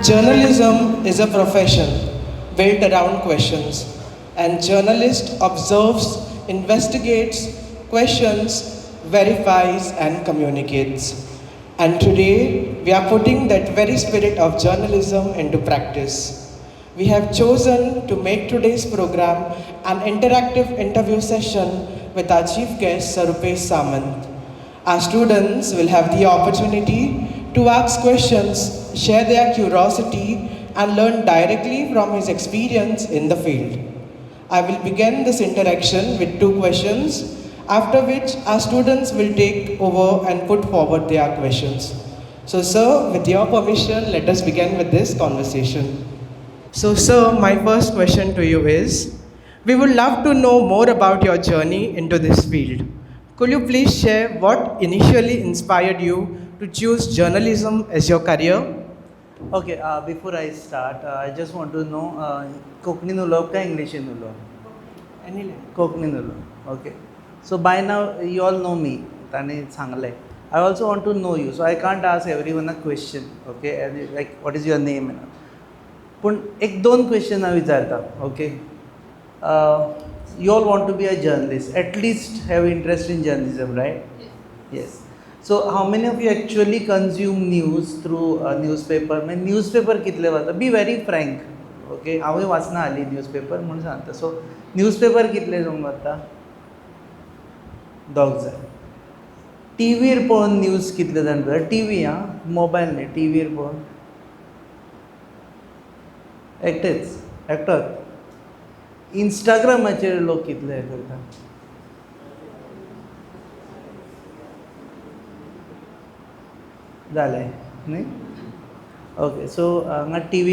Journalism is a profession built around questions, and journalist observes, investigates, questions, verifies, and communicates. And today, we are putting that very spirit of journalism into practice. We have chosen to make today's program an interactive interview session with our chief guest, Sir Rupesh Samant. Our students will have the opportunity to ask questions, share their curiosity, and learn directly from his experience in the field. I will begin this interaction with two questions, after which our students will take over and put forward their questions. So, sir, with your permission, let us begin with this conversation. So, sir, my first question to you is, we would love to know more about your journey into this field. Could you please share what initially inspired you to choose journalism as your career? Okay, before I start, I just want to know, कोंकणीन उलोवप काय इंग्लिशीन उलोवप? Any language. कोंकणीन उलोवप. Okay. So by now you all know me. ताणें सांगलें. I also want to know you, so I can't ask everyone a question. Okay, and like what is your name and all. पूण एक दोन question हांव विचारता. Okay. You all want to be a journalist, at least have interest in journalism, right? Yes. Yes. So how many of you actually consume news through a newspaper? मागीर newspaper कितले वाचता? Be very frank. Okay, हांवूय वाचना हालीं newspaper म्हूण सांगता. So newspaper कितले जाण वाचता? दोग जाण. टिवीर पळोवन न्यूज कितले जाण पळयता? टिवी आं, मोबायल न्ही, टिवीर पळोवन एकटेच, एकटोच. इंस्टाग्रामाचेर लोक कितले हें करता? जालें न्ही? ओके, सो हांगा TV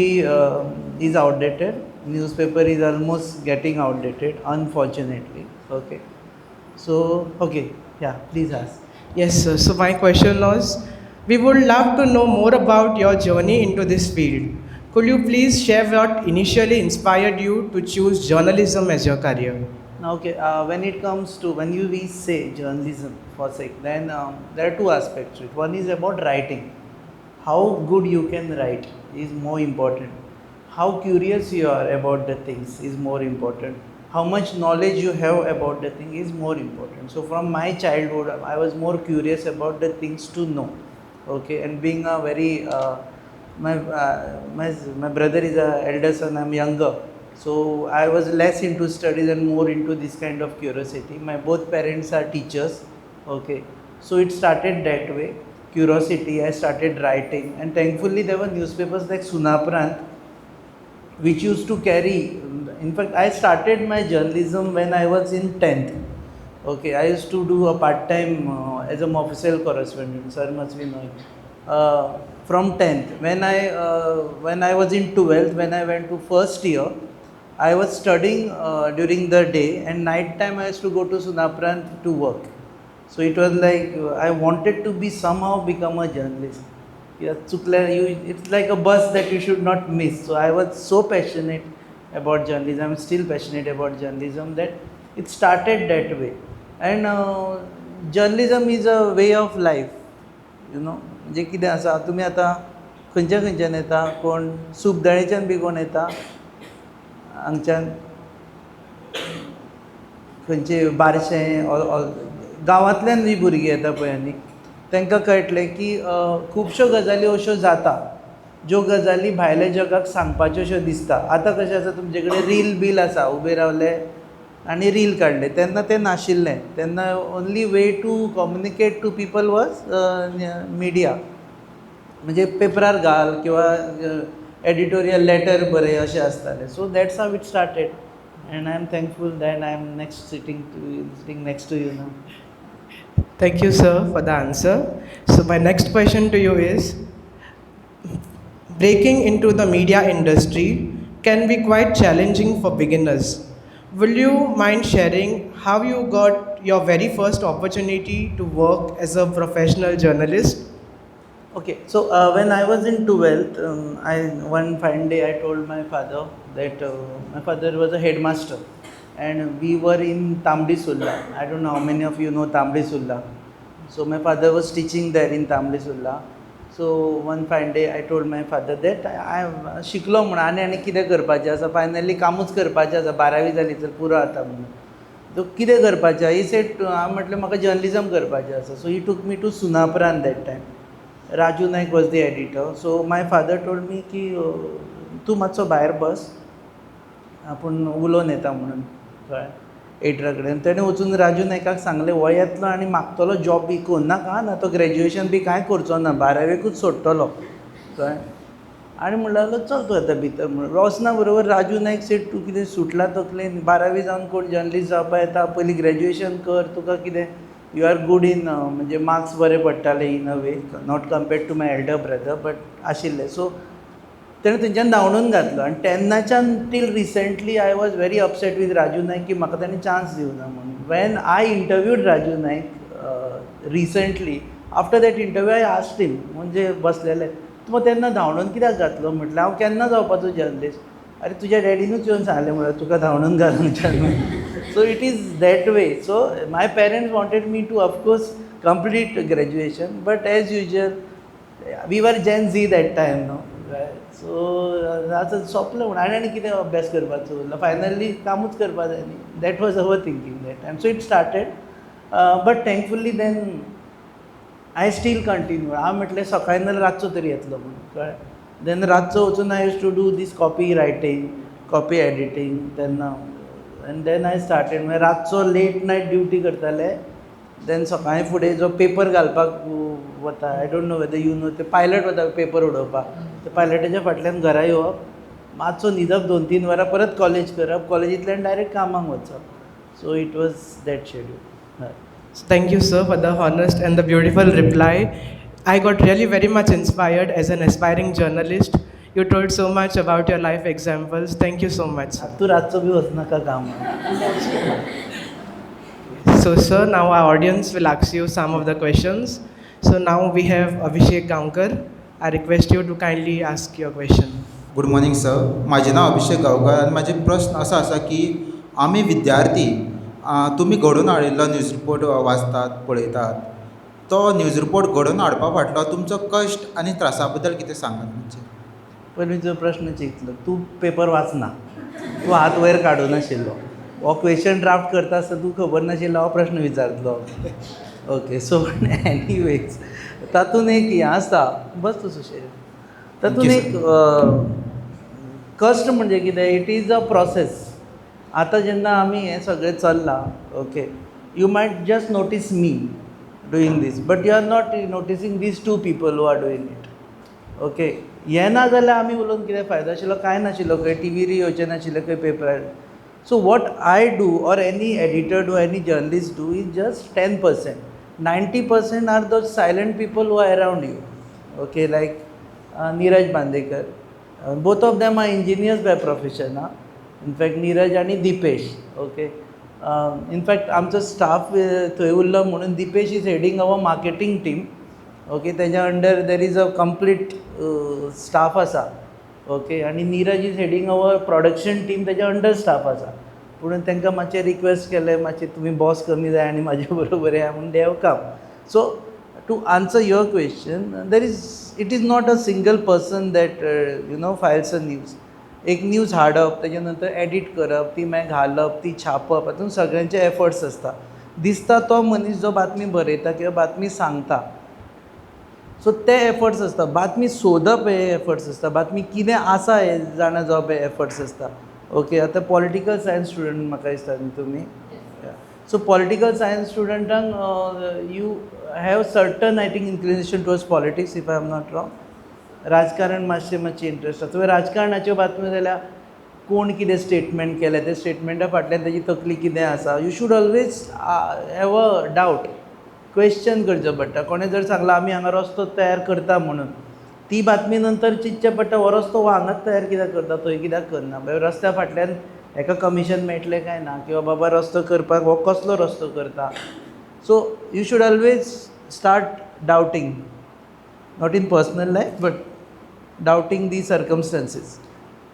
is outdated, newspaper is almost getting outdated, unfortunately. Okay, so okay, yeah, please ask. Yes, sir. So my question was, we would love to know more about your journey into this field. Could you please share what initially inspired you to choose journalism as your career? Now, okay, when it comes to, when you we say journalism for sake, then there are two aspects to it. One is about writing. How good you can write is more important. How curious you are about the things is more important. How much knowledge you have about the thing is more important. So from my childhood, I was more curious about the things to know. Okay, and being a very, my brother is a elder son, I'm younger. So I was less into studies and more into this kind of curiosity. My both parents are teachers. Okay, so it started that way. Curiosity, I started writing, and thankfully there were newspapers like Sunaparant, which used to carry. In fact, I started my journalism when I was in 10th. Okay, I used to do a part-time as a official correspondent. Sir must be knowing. From 10th, when I was in 12th, when I went to first year, I was studying during the day, and night time I used to go to Sunaparant to work. So it was like I wanted to be somehow become a journalist. Yeah, it's like a bus that you should not miss. So I was so passionate about journalism. I'm still passionate about journalism that it started that way. And journalism is a way of life, you know. म्हणजे कितें आसा, तुमी आतां खंयच्या खंयच्यान येता, कोण सुखदाळेच्यान बी कोण येता, हांगच्यान खंयचे बारशें गांवांतल्यान जी भुरगीं येता पळय आनी तांकां कळटलें की खुबश्यो गजाली अश्यो जाता ज्यो गजाली भायल्या जगाक सांगपाच्यो अश्यो दिसता. आतां कशें आसा, तुमचे कडेन रील बील आसा, उबे रावले आनी रील काडले. तेन्ना तें नाशिल्लें. तेन्ना only way to communicate to people was media. म्हणजे पेपरार घाल किंवा एडिटोरियल लेटर बरय अशें आसतालें. So that's how it started, and I am thankful that I am next sitting next to you now. Thank you, sir, for the answer. So my next question to you is, breaking into the media industry can be quite challenging for beginners. Will you mind sharing how you got your very first opportunity to work as a professional journalist? Okay, so when I was in 12th, one fine day I told my father that my father was a headmaster and we were in Tambdi Surla. I don't know how many of you know Tambdi Surla. So my father was teaching there in Tambdi Surla. So one fine day I told my father that हांव शिकलो म्हूण आनी आनी कितें करपाचें आसा, finally कामूच करपाचें आसा, बारावी जाली तर पुरो आतां म्हणून. सो कितें करपाचें? He said, हांवें म्हटलें म्हाका जर्नलिजम करपाचें आसा. So he took me to Sunaparant that time. Raju Naik was the editor. So my father told me की तूं मातसो भायर बस, आपूण उलोवन येता म्हणून, कळ्ळें, एडिटरा कडेन. तेणें वचून राजू नायकाक सांगलें, हो येतलो आनी मागतलो जॉब बी नाका ना, तो ग्रॅज्युएशन बी कांय करचो ना, बारावेकूच सोडटलो, कळ्ळें. आनी म्हणूंक लागलो चल तूं आतां भितर म्हणून. वचना बरोबर राजू नायक सेड, तूं कितें सुटला तकलेन, बारावी जावन कोण जर्नलिस्ट जावपा येता, पयलीं ग्रॅज्युएशन कर, तुका कितें you are good in, म्हणजे मार्क्स बरे पडटाले in a way, not compared to my elder brother, but आशिल्ले. सो तेणें थंयच्यान धांवडून घातलो. आनी तेन्नाच्यान till recently I was very upset with Raju Naik की म्हाका ताणें चान्स दिवना म्हणून. When I interviewed Raju Naik recently, after that interview I asked him, म्हणजे बसलेले, तूं तेन्ना धांवडून कित्याक घातलो? म्हटल्यार हांव केन्ना जावपाचो जर्नलिस्ट? अरे तुज्या डॅडीनूच येवन सांगलें म्हळ्यार तुका धांवडून घालून. So it is that way. So my parents wanted me to of course complete graduation, but as usual we were Gen Z that time, no? So आतां सोंपलें म्हूण आनी आनी कितें अभ्यास करपाचो उरला, फायनली कामूच करपा जाय न्ही. That was our thinking that time. So it started, but thankfully then I still continue. हांव म्हटलें सकाळी नाल्यार रातचो तरी येतलो म्हणून, कळ्ळें. देन रातचो वचून I used to do this copy writing, copy editing तेन्ना. एंड then I started, मागीर रातचो लेट नायट ड्युटी करताले. देन सकाळीं फुडें जो पेपर घालपाक वता, I don't know whether you know, ते पायलट वता पेपर उडोवपाक, त्या पायलटाच्या फाटल्यान घरा येवप, मातसो न्हिदप 2-3 वरां, परत कॉलेज करप, कॉलेजींतल्यान डायरेक्ट कामाक वचप. So it was that schedule. हय. Thank you, sir, for the honest and the beautiful reply. I got really very much inspired as an aspiring journalist. You told so much about your life examples. Thank you so much, sir. तूं रातचो बी वचनाका कामाक. So, sir, now our audience will ask you some of the questions. So now we have Abhishek Gaonkar. I request you to kindly ask your question. Good morning sir, म्हाजें नांव अभिषेक गांवकर आनी म्हाजे प्रस्न असो आसा की आमी विद्यार्थी तुमी घडोवन हाडिल्लो न्यूज रिपोर्ट वाचतात, पळयतात, तो न्यूज रिपोर्ट घडोवन हाडपा फाटलो तुमचो कश्ट आनी त्रासा बद्दल कितें सांगात मातशें. पयलीं जो प्रश्न चिंतलो, तूं पेपर वाचना, तूं हात वयर काडूं नाशिल्लो, हो क्वेश्चन ड्राफ्ट करता आसतना तूं खबर नाशिल्लो हो प्रश्न विचारतलो. ओके, सो एनिवेज तातूंत एक हें आसता, बस तूं सुशेग. तातूंत एक कश्ट म्हणजे कितें, it is a process. आतां जेन्ना आमी हें सगळें चल्लां, okay, you might just notice me doing this, but you are not noticing these two people who are doing it. Okay, हें ना जाल्यार आमी उलोवन कितें फायदो आशिल्लो? कांय नाशिल्लो, खंय टिवीर येवचें नाशिल्लें, खंय पेपरार. So what I do or any editor do, any journalist do is just 10%. 90% are those silent people who are around you. Okay, like Neeraj Bandekar. Both of them are engineers by profession. Huh? In fact, Neeraj आणि Dipesh. Okay. In fact, आमचो staff थंय उरलो म्हणून Dipesh is heading our marketing team. Okay, तेज्या under there is a complete staff आसा. Okay, आनी Neeraj is heading our production team, तेज्या under staff आसा. पूण तांकां मातशें रिक्वेस्ट केलें, मातशें तुमी बॉस कमी जाय आनी म्हाजे बरोबर येया म्हूण, they have come. So to answer your question, there is it is not a single person that files a news. एक न्यूज हाडप, तेजे नंतर एडीट करप, ती मागीर घालप, ती छापप, हातूंत सगळ्यांचे एफर्ट्स आसता. दिसता तो मनीस जो बातमी बरयता किंवा बातमी सांगता, सो ते एफर्ट्स आसता. बातमी सोदप हे एफर्ट्स आसता, बातमी कितें आसा हें जाणा जावप हे एफर्ट्स आसता. ओके, आतां पॉलिटिकल सायन्स स्टुडंट म्हाका दिसता न्ही तुमी. सो पॉलिटिकल सायन्स स्टुडंटांक you have certain, I think, inclination towards politics, if I am not wrong. राजकारण मातशें मातशें इंट्रस्ट आसा. तुवें राजकारणाच्यो बातम्यो जाल्यार कोण कितें स्टेटमेंट केलें, ते स्टेटमेंटा फाटल्यान तेजी तकली कितें आसा, you should always have a doubt, question करचो पडटा. कोणें जर सांगलां आमी हांगा रस्तो तयार करता म्हणून, ती बातमी नंतर चिंतचें पडटा, हो रस्तो हो हांगाच तयार कित्याक करता, थंय कित्याक करना? रस्त्या फाटल्यान हेका कमिशन मेळटलें काय ना, किंवा बाबा रस्तो करपाक हो कसलो रस्तो करता. So you should always start doubting, not in personal life but doubting the circumstances,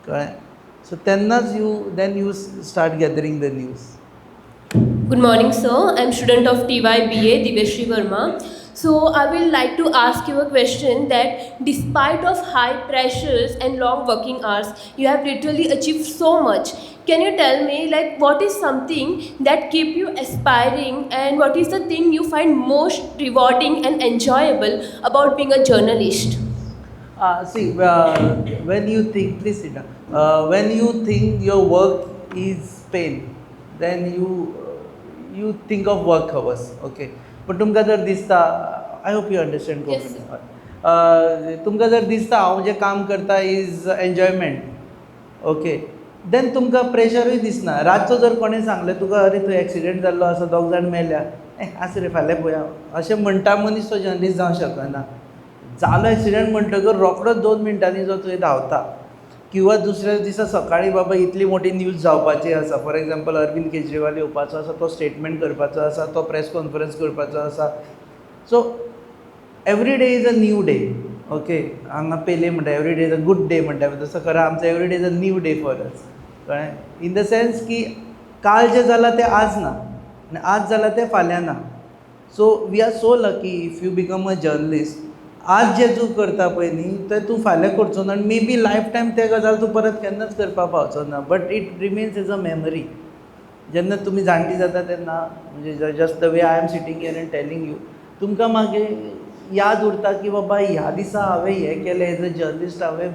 कळ्ळें? सो तेन्नाच you then you start gathering the news. Good morning, sir. I'm student of TYBA, Divyashri Verma. So I will like to ask you a question that despite of high pressures and long working hours, you have literally achieved so much. Can you tell me, like, what is something that keep you aspiring and what is the thing you find most rewarding and enjoyable about being a journalist? See, when you think, please sit down. When you think your work is pain, then you think of work hours. Okay. पण तुमकां जर दिसता, I hope you understand Yes. Konkani. तुमकां जर दिसता हांव जें काम करता is enjoyment, okay, then तुमकां प्रेशरूय दिसना. रातचो जर कोणें सांगलें तुका, अरे थंय एक्सिडेंट जाल्लो आसा, दोग जाण मेल्या, ए आसूं रे, फाल्यां पळोवया अशें म्हणटा मनीस तो जर्नलिस्ट जावंक शकना. जालो एक्सिडंट म्हणटकर रोखडोच 2 मिनटांनी जो थंय धांवता किंवा दुसऱ्या दिसा सकाळीं बाबा इतली मोठी न्यूज जावपाची आसा, फॉर एग्जाम्पल अरविंद केजरीवाल येवपाचो आसा, तो स्टेटमेंट करपाचो आसा, तो प्रेस कॉन्फरन्स करपाचो आसा, so every day is a new day, okay. हांगा पेले म्हणटा, every day is a good day म्हणटा, तसो खरो आमचो every day is a new day for us. कळ्ळें? इन the sense की काल जें जालां तें आज ना आनी आज जालां तें फाल्यां ना. So we are so lucky if you become a journalist. आज जें तूं करता पळय न्ही, तें तूं फाल्यां करचो ना आनी मे बी लायफ टायम तें गजाल तूं परत केन्नाच करपाक पावचो ना, but it remains as a memory. जेन्ना तुमी जाणटी जाता तेन्ना, म्हणजे just the way I am sitting here and telling you, तुमकां मागीर याद उरता की बाबा ह्या दिसा हांवें हें केलें, एज अ जर्नलिस्ट हांवें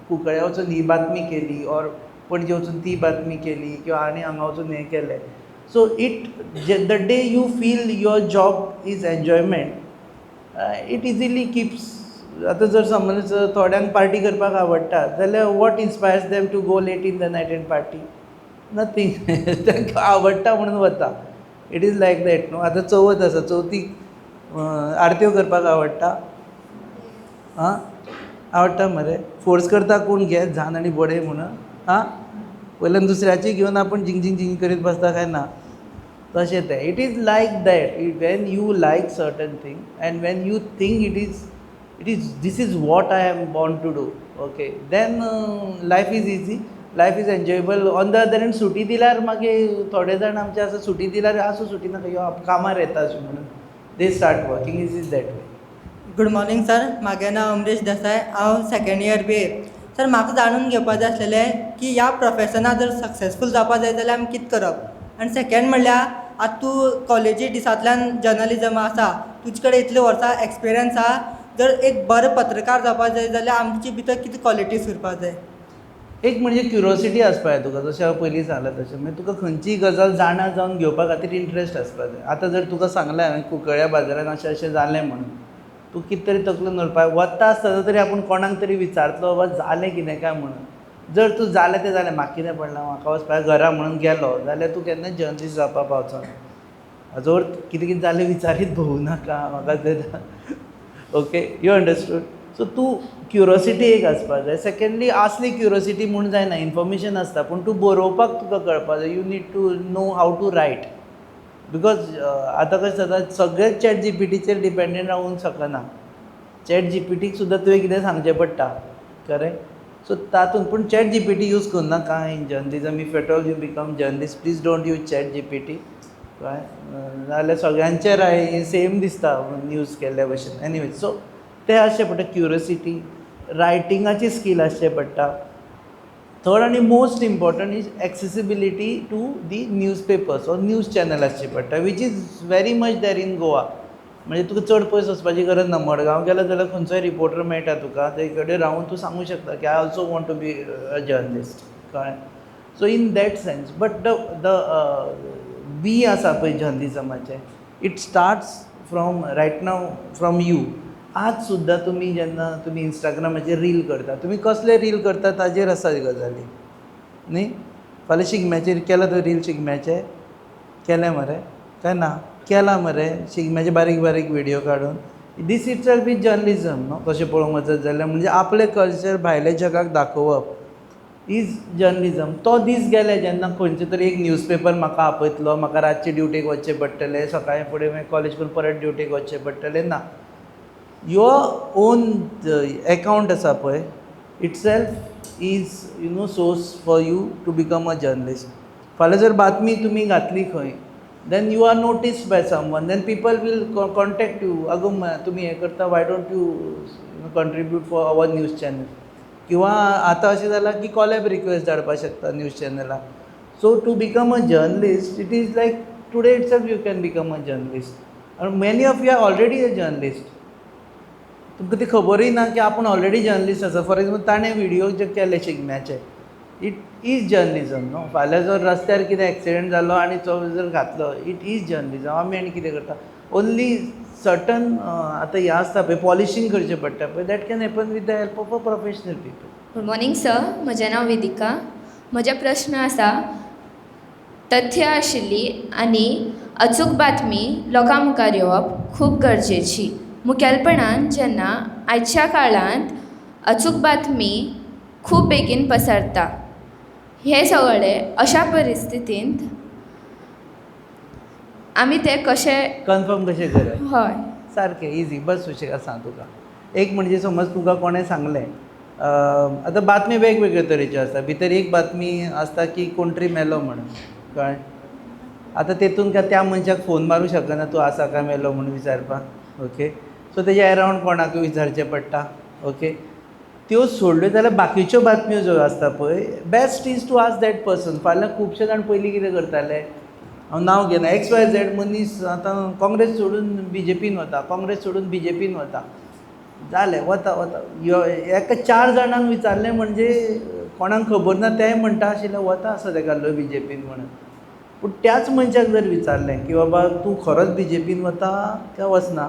कुंकळ्या वचून ही बातमी केली ऑर पणजे वचून ती बातमी केली किंवा आनी हांगा वचून हें केलें. So it the day you feel your job is enjoyment, it easily keeps. आतां जर समज थोड्यांक पार्टी करपाक आवडटा जाल्यार what inspires them to go late in the night and party? Nothing. तांकां आवडटा म्हणून वता. It is like that, न्हू? आतां चवथ आसा, चवथीक आरत्यो करपाक आवडटा? आं, आवडटा मरे? फोर्स करता कोण, घे झान आनी बडय म्हणून? आं, वयल्यान दुसऱ्याची घेवन आपूण झिंग झिंग झिंग करीत बसता काय ना? तशें तें. It is like that. When you like certain thing and when you think it is this is what I am born to do, okay, then life is easy, life is enjoyable. On the other hand, सुटी दिल्यार मागीर थोडे जाण आमचे आसा, सुटी दिल्यार आसूं, सुटी नाका, यो कामार येता अशें म्हणून they start working. Is that way. Good morning sir. म्हागें नांव अमरीश देसाय. हांव सेकेंड इयर बीए. सर, म्हाका जाणून घेवपा जाय आसलेलें की ह्या प्रोफेशनाक जर सक्सेसफूल जावपा जाय जाल्यार आमी कितें करप? आनी सेकेंड म्हणल्यार, आतां तूं कॉलेजी दिसांतल्यान जर्नलिजम आसा, तुजे कडेन इतलीं वर्सां एक्सपिरियन्स आहा, जर एक बरो पत्रकार जावपा जाय जाल्यार आमचे भितर कितें क्वॉलिटीज उरपा जाय? एक म्हणजे क्युरोसिटी आसपा जाय तुका. जशें हांवें पयलीं सांगलें तशें, मागीर तुका खंयचीय गजाल जाणा जावन घेवपा खातीर इंट्रस्ट आसपा जाय. आतां जर तुका सांगलें हांवें कुंकळ्या बाजारान अशें अशें जालें म्हणून, तूं कितें तरी तकलेन दवरपा वता आसतना तरी आपूण कोणाक तरी विचारतलो, बाबा जालें कितें काय म्हणून. जर तूं जालें तें जालें, म्हाका कितें पडलां, म्हाका वचपा घरा म्हणून गेलो जाल्यार तूं केन्नाच जर्नलिस्ट जावपा पावचो ना. हाजो अर्थ कितें कितें जालें विचारीत भोंवू नाका म्हाका तें. Okay, you understood? So तूं क्युरोसिटी एक आसपा जाय. सेकेंडली, आसली क्युरोसिटी म्हूण जायना. इन्फॉर्मेशन आसता पूण तूं बरोवपाक तुका कळपा जाय. You need to know how to write, because आतां कशें जाता, सगळेच चॅट जीपीटीचेर डिपेंडंट रावूंक शकना. चॅट जीपीटीक सुद्दां तुवें कितें सांगचें पडटा, करेक्ट? सो तातूंत पूण चॅट जीपीटी यूज करनाका in journalism. If at all you become journalist, please don't use Chat GPT. कळ्ळें? नाजाल्यार सगळ्यांचे सेम दिसता न्यूज केल्ल्या भशेन. एनिवे, सो तें आसचें पडटा. क्युरोसिटी, रायटिंगाची स्कील आसचें पडटा. थर्ड आनी most important is accessibility to the newspapers or news channel आसची पडटा, which is very much there in Goa. म्हणजे तुका चड पयस वचपाची गरज ना. मडगांव गेलो जाल्यार खंयचोय रिपोर्टर मेळटा तुका. तेजे कडेन रावन तूं सांगूंक शकता की I also want to be a journalist. कळ्ळें? So in that sense, but the B आसा पळय जर्नलिजमाचें, it starts from right now, from you. आज सुद्दां तुमी जेन्ना तुमी इंस्टाग्रामाचेर रील करता, तुमी कसले रील करता ताजेर आसा गजाली, न्ही? फाल्यां शिगम्याचेर केला तुवें रील? शिगम्याचे केले मरे काय ना? केला मरे शिगम्याचे बारीक बारीक विडियो काडून? This itself is journalism, न्हू? तशें पळोवंक वचत जाल्यार, म्हणजे आपलें कल्चर भायल्या जगाक दाखोवप is journalism. तो दीस गेले जेन्ना खंयचो तरी एक न्यूज पेपर म्हाका आपयतलो, म्हाका रातचे ड्युटेक वचचें पडटलें, सकाळीं फुडें मागीर कॉलेज करून परत ड्युटेक वचचें पडटलें. ना, your own account आसा पळय, itself is source for you to become a journalist. फाल्यां जर बातमी तुमी घातली खंय Then you are noticed by someone, then people will contact you. अगो तुमी हें करता, why don't you contribute for our news channel? किंवा आतां अशें जालां की कॉलेब रिक्वेस्ट धाडपाक शकता news चॅनलाक. So to become a journalist, it is like today itself you can become a journalist. Many of you are already a journalist. तुमकां ती खबरूय ना की आपूण ऑलरेडी जर्नलिस्ट आसा. फॉर एग्जाम्पल, ताणें व्हिडियो जे केले शिगम्याचे, it is journalism, न्हू? फाल्यां जर रस्त्यार कितें एक्सिडंट जालो आनी तो जर घातलो, it is journalism. आमी आनी कितें करता? ओन्ली सर्टन आतां हें आसता पळय, पॉलिशींग करचें पडटा पळय, that can happen with the help of a professional people. Good morning sir, म्हजें नांव वेदिका. म्हजे प्रस्न आसा, तथ्य आशिल्ली आनी अचूक बातमी लोकां मुखार येवप खूब गरजेची, मुखेलपणान जेन्ना आयच्या काळांत अचूक बातमी खूब बेगीन पसरता. हें सगळें अशा परिस्थितींत आमी तें कशें कन्फर्म कशें करप? हय. सारकें इजी, बस सुशेगाद सांग तुका. एक म्हणजे समज तुका कोणें सांगलें, आतां बातमी वेगवेगळे तरेच्यो आसता. भितर एक बातमी आसता की कोण तरी मेलो म्हणून, कळ्ळें? आतां तेतून काय त्या मनशाक फोन मारूंक शकना तूं आसा काय मेलो म्हणून विचारपाक. ओके, सो तेज्या एरावंड कोणाकूय विचारचें पडटा. ओके, त्यो सोडल्यो जाल्यार बाकीच्यो बातम्यो ज्यो आसता पळय, best is to ask that person. फाल्यां खुबशे जाण पयलीं कितें करताले, हांव नांव घेना, एक्स वाय झॅड मनीस आतां काँग्रेस सोडून बीजेपीन वता, काँग्रेस सोडून बीजेपीन वता, जालें, वता वता यो एका चार जाणांक विचारलें म्हणजे कोणाक खबर ना, तेय म्हणटा आशिल्ले वता आसत तेका बीजेपीन म्हणून. पूण त्याच मनशाक जर विचारलें की बाबा तूं खरोच बीजेपीन वता काय वचना,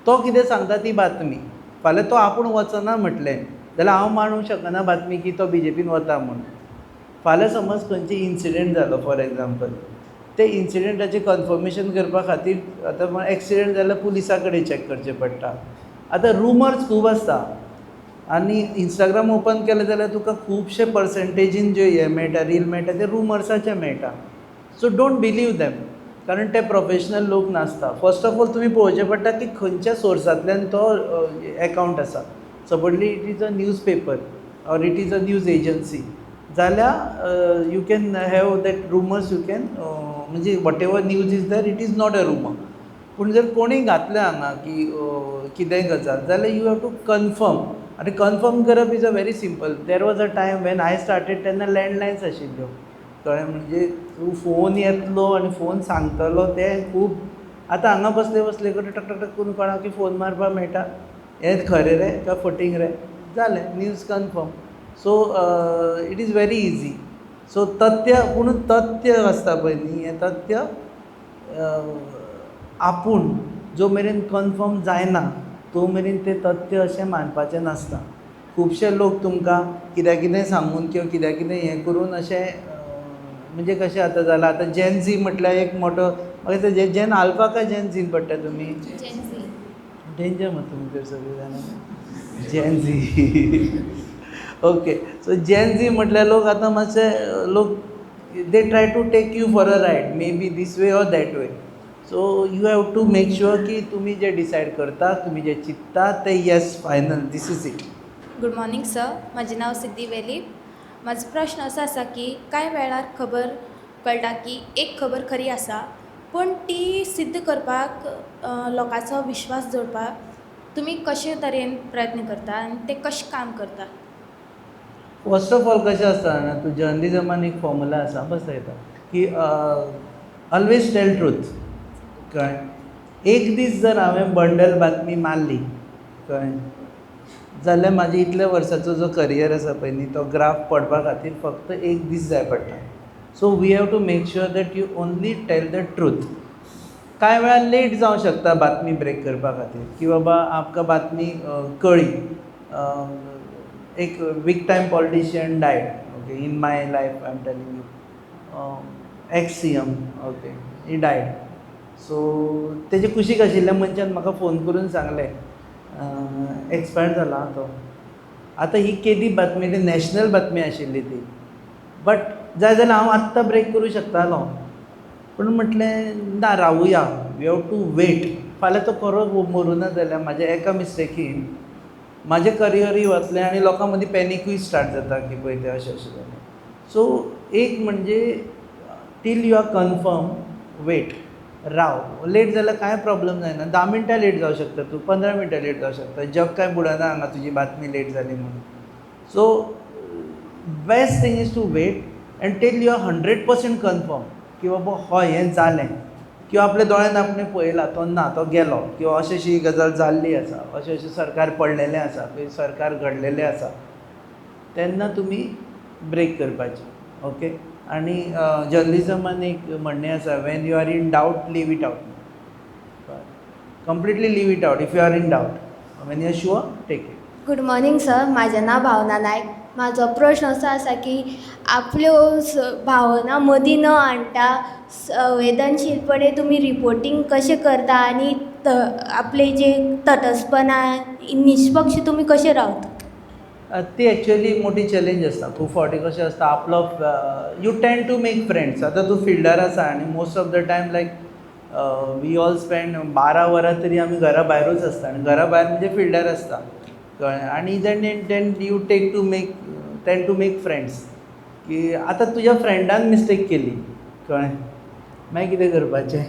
तो कितें सांगता ती बातमी. फाल्यां तो आपूण वचना म्हटलें जाल्यार हांव मानूंक शकना बातमी की तो बीजेपीन वता म्हणून. फाल्यां समज खंयची इन्सिडंट जालो, फॉर एग्जाम्पल, ते इन्सिडंटाचें कन्फर्मेशन करपा खातीर आतां एक्सिडंट जाल्यार पुलिसा कडेन चॅक करचें पडटा. आतां रुमर्स खूब आसता आनी इंस्टाग्राम ओपन केलें जाल्यार तुका खुबशे पर्संटेजीन जे हे मेळटा, रील मेळटा, ते रुमर्साचे मेळटा. सो don't believe them, कारण ते प्रोफेशनल लोक नासता. फर्स्ट ऑफ ऑल तुमी पळोवचें पडटा की खंयच्या सोर्सांतल्यान तो एकावंट आसा. Supposedly it is a newspaper or it is a news agency जाल्यार you can have that rumours, you can म्हणजे whatever news is there, it is not a rumour. पूण जर कोणी घातलें हांगा की कितेंय गजाल जाल्यार you have to confirm. आनी कन्फर्म करप is a very simple. There was a time when I started, तेन्ना लँडलायन्स आशिल्ल्यो, कळ्ळें? म्हणजे तूं फोन येतलो आनी फोन सांगतलो तें खूब. आतां हांगा बसले बसले कडेन टक टक टक करून कोणाकूय फोन मारपाक मेळटा, हें खरें रे काय फटींग रे, जालें, news confirm. So it is very easy. So तथ्य, पूण तथ्य आसता पळय न्ही, हें तथ्य आपूण जो मेरेन कन्फर्म जायना तो मेरेन तें तथ्य अशें मानपाचें नासता. खुबशे लोक तुमकां कित्याक कितें सांगून किंवा कित्याक कितें हें करून अशें म्हणजे कशें आतां जालां, आतां जेन झी म्हटल्यार एक मोटो, म्हाका दिसता जेन आल्फा काय जेन झीन पडटा तुमी? डेंजर मरे तुमी तर सगळीं जाणां. Gen Z, okay. So Gen Z म्हटल्यार लोक आतां मातशे लोक they try to take you for a ride, maybe this way or that way. So you have to make sure की तुमी जे डिसायड करता, तुमी जे चिंत्ता ते yes, final, this is it. Good morning sir, म्हजें नांव सिद्धी वेलीप. म्हाजो प्रश्न असो आसा की कांय वेळार खबर कळटा की एक खबर खरी आसा, पूण ती सिद्ध करपाक, लोकांचो विश्वास जोडपाक तुमी कशे तरेन प्रयत्न करता आनी ते कशें काम करता? फर्स्ट ऑफ ऑल कशें आसता जाणा तूं, जर्नलिजमान एक फॉर्मुला आसा, बसयता की ऑलवेज टेल ट्रूथ, कळ्ळें? एक दीस जर हांवें बंडल बातमी मारली, कळ्ळें, जाल्यार म्हाजे इतल्या वर्साचो जो करियर आसा पळय न्ही, तो ग्राफ पडपा खातीर फक्त एक दीस जाय पडटा. So we have to make sure that you only tell the truth. कांय वेळार लेट जावं शकता बातमी ब्रेक करपा खातीर की बाबा आमकां बातमी कळ्ळी, एक big time politician died, okay, in my life I am telling you, ex CM, okay, he died. So तेजे कुशीक आशिल्ल्या मनशान म्हाका फोन करून सांगलें, एक्सपायर जाला तो. आतां ही केदी बातमी, ती नॅशनल बातमी आशिल्ली ती, बट जाय जाल्यार हांव आत्तां ब्रेक करूं शकतालो, पूण म्हटलें ना, रावुया, we have to wait. फाल्यां तो खरो मरूना जाल्यार म्हाज्या एका मिस्टेकीन म्हाजें करियरूय वतलें आनी लोकां मदीं पॅनिकूय स्टार्ट जाता की पळय तें अशें अशें जालें. सो एक म्हणजे till you are confirm Wait, Rao. Late जाल्यार कांय प्रॉब्लम जायना. 10 मिनटां लेट जावं शकता तूं, 15 मिनटां लेट जावं शकता. जग कांय बुडना हांगा तुजी बातमी लेट जाली म्हणून. So best thing is to wait and till you are 100% confirm की बाबा हय हें जालें, किंवा आपल्या दोळ्यान आपणें पळयलां तो ना, तो गेलो, किंवा अशी अशी गजाल जाल्ली आसा, अशें अशें सरकार पडलेलें आसा, खंय सरकार घडलेलें आसा, तेन्ना तुमी ब्रेक करपाची. ओके. आनी जर्नलिजमान एक म्हणणें आसा, when you are in doubt leave it out, completely leave it out if you are in doubt. When you are sure, take it. Good morning sir, म्हाजें नांव भावना नायक. म्हाजो प्रश्न असो आसा की आपल्यो भावना मदीं न हाडटा संवेदनशीलपणे तुमी रिपोर्टींग कशें करता आनी आपले जे तटस्थपणा, निश्पक्ष तुमी कशें रावता? ती एक्चुअली मोठी चॅलेंज आसता. खूब फावटी कशें आसता, आपलो you tend to make friends. आतां तूं फिल्डार आसा आनी most of the time, like, we all spend 12 वरां तरी आमी घरा भायरूच आसता आनी घरा भायर म्हणजे फिल्डार आसता, कळ्ळें? आनी then you take to make tend to make friends की आतां तुज्या फ्रेंडान मिस्टेक केली, कळ्ळें, मागीर कितें करपाचें?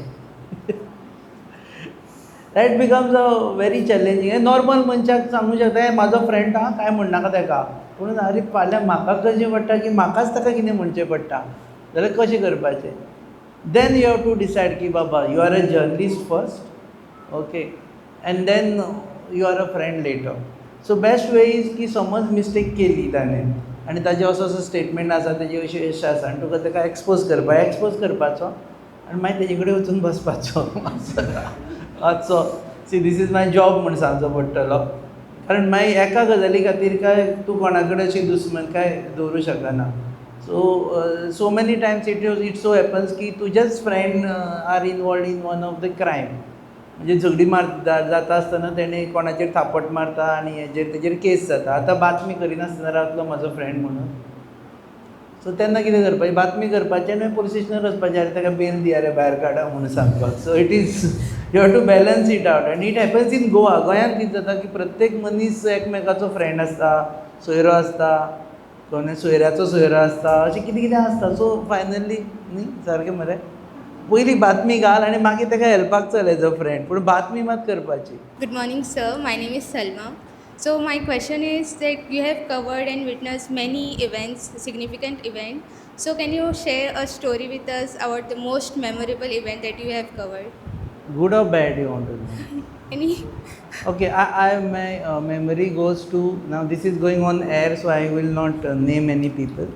That becomes a very challenging. Normal मनशाक सांगूं शकता, हे म्हाजो फ्रेंड आहा, कांय म्हणनाका तेका. पूण आरे, फाल्यां म्हाका करचें पडटा की म्हाकाच ताका कितें म्हणचें पडटा जाल्यार कशें करपाचें? Then you have to decide की बाबा, you are a journalist first, okay, and then you are a friend later. So best way is की समज मिस्टेक केली ताणें आनी ताजें असो असो स्टेटमेंट आसा, तेजी अशी अशें आसा आनी तुका ताका एक्सपोज करपा, एक्सपोज करपाचो आनी मागीर तेजे कडेन वचून बसपाचो मातसो, "See, this is my job" म्हूण सांगचो पडटलो. कारण मागीर एका गजाली खातीर काय तूं कोणा कडेन अशी दुस्मान काय दवरूं शकना. So so many times it so happens की तुजेच friend are involved in one of the crime. म्हणजे झगडी मार जाता आसतना तेणें कोणाचेर थापट मारता आनी हेजेर तेजेर केस जाता. आतां बातमी करिनासतना रावतलो म्हाजो फ्रेंड म्हणून? सो तेन्ना कितें करपाचें? बातमी करपाचें आनी पुलीस स्टेशनार वचपाचें, "आरे, ताका बेल दिया रे, भायर काडा" म्हणून सांगपाक. So it is you have to balance it out and it happens in Goa. गोंयांत कितें जाता की प्रत्येक मनीस एकमेकाचो फ्रेंड आसता, सोयरो आसता, कोणूय सोयऱ्याचो सोयरो आसता, अशें कितें कितें आसता. सो फायनली न्ही सारकें मरे, पयली बातमी घाल आनी मागीर ताका हेल्पाक चल एज अ फ्रेंड, पूण बातमी मात करपाची. Good morning, sir. My name is Salma. So, my question is that you have covered and witnessed many events, significant events. So, can you share a story with us about the most memorable event that you have covered? Good or bad, you want to know? Any? Okay, I my memory goes to now. This is going on air, so I will not name any people.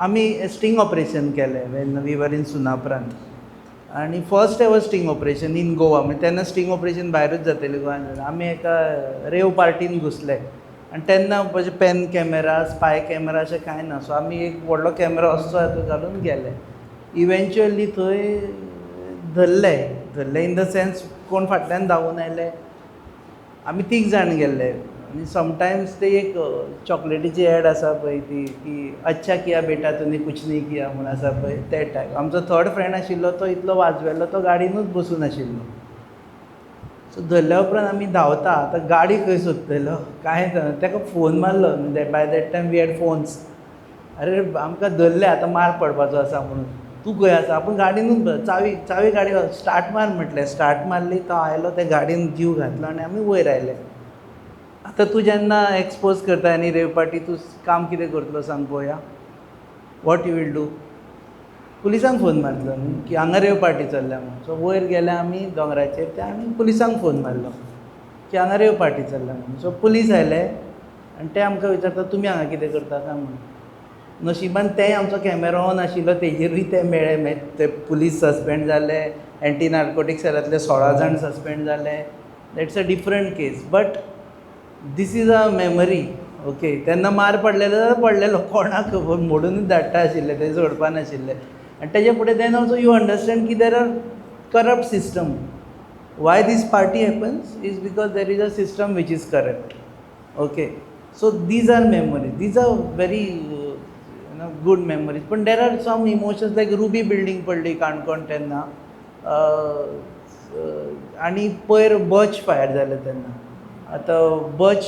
आमी sting operation केलें when we were in Sunaparant आनी first ever sting operation in Goa. म्हणजे तेन्ना sting operation भायरूच जातालें, गोंयांत जायना. आमी एका रेव पार्टीन घुसले आनी तेन्ना अशें पेन कॅमेरा, स्पाय कॅमेरा अशें कांय ना. सो आमी एक व्हडलो कॅमेरा असो हातूंत घालून गेले. इवेंच्युअली थंय धरले. धरले इन the sense, कोण फाटल्यान धांवून आयले. आमी तीग जाण गेल्ले आनी समटायम्स ते एक चॉकलेटीची एड आसा पळय ती की "अच्छा किया बेटा तूने कुछ नहीं किया" म्हूण आसा पळय, ते टायप. आमचो थर्ड फ्रेंड आशिल्लो तो इतलो वाजवेलो, तो गाडयेनूच बसून आशिल्लो. सो धरल्या उपरांत आमी धांवता. आतां गाडी खंय सोदतलो, कांय जायना. ताका फोन मारलो. By that time we had phones. "अरे, आमकां धरले, आतां मार पडपाचो आसा म्हणून, तूं खंय आसा?" आपूण गाडयेनूच, "चावी, चावी, गाडी स्टार्ट मार" म्हटलें. स्टार्ट मारली, तो आयलो, त्या गाडयेन जीव घातलो आनी आमी वयर आयले. आतां तूं जेन्ना एक्सपोज करता आनी रेव पार्टी, तूं काम कितें करतलो, सांग पळोवया? What you will do? पुलिसांक फोन मारतलो न्ही की हांगा रेव पार्टी चल्ल्या म्हणून. सो वयर गेले आमी दोंगराचेर ते आनी पुलिसांक फोन मारलो की हांगा रेव पार्टी चल्ल्या म्हणून. सो पुलीस आयले आनी ते आमकां विचारता, "तुमी हांगा कितें करता काय?" म्हणून. नशिबान तेय आमचो कॅमेरा ऑन आशिल्लो, तेजेरूय ते मेळ्ळे. मागीर ते पुलीस सस्पेंड जाले, एंटी नार्कोटीक सेलांतले 16 जाण सस्पेंड जाले. That's a different case, but this is a memory, okay? तेन्ना मार पडलेलो जाल्यार पडलेलो, कोणाक खबर, मोडुनूच धाडटा आशिल्ले ते, सोडपा नाशिल्ले. आनी तेजे फुडें then also you understand की there are corrupt system. Why this party happens is because there is a system which is corrupt, okay? So these are memories, these are very good memories. पण there are some emotions, like Ruby building पडली काणकोण तेन्ना आनी पयर बर्च fire जालें तेन्ना. आतां बर्च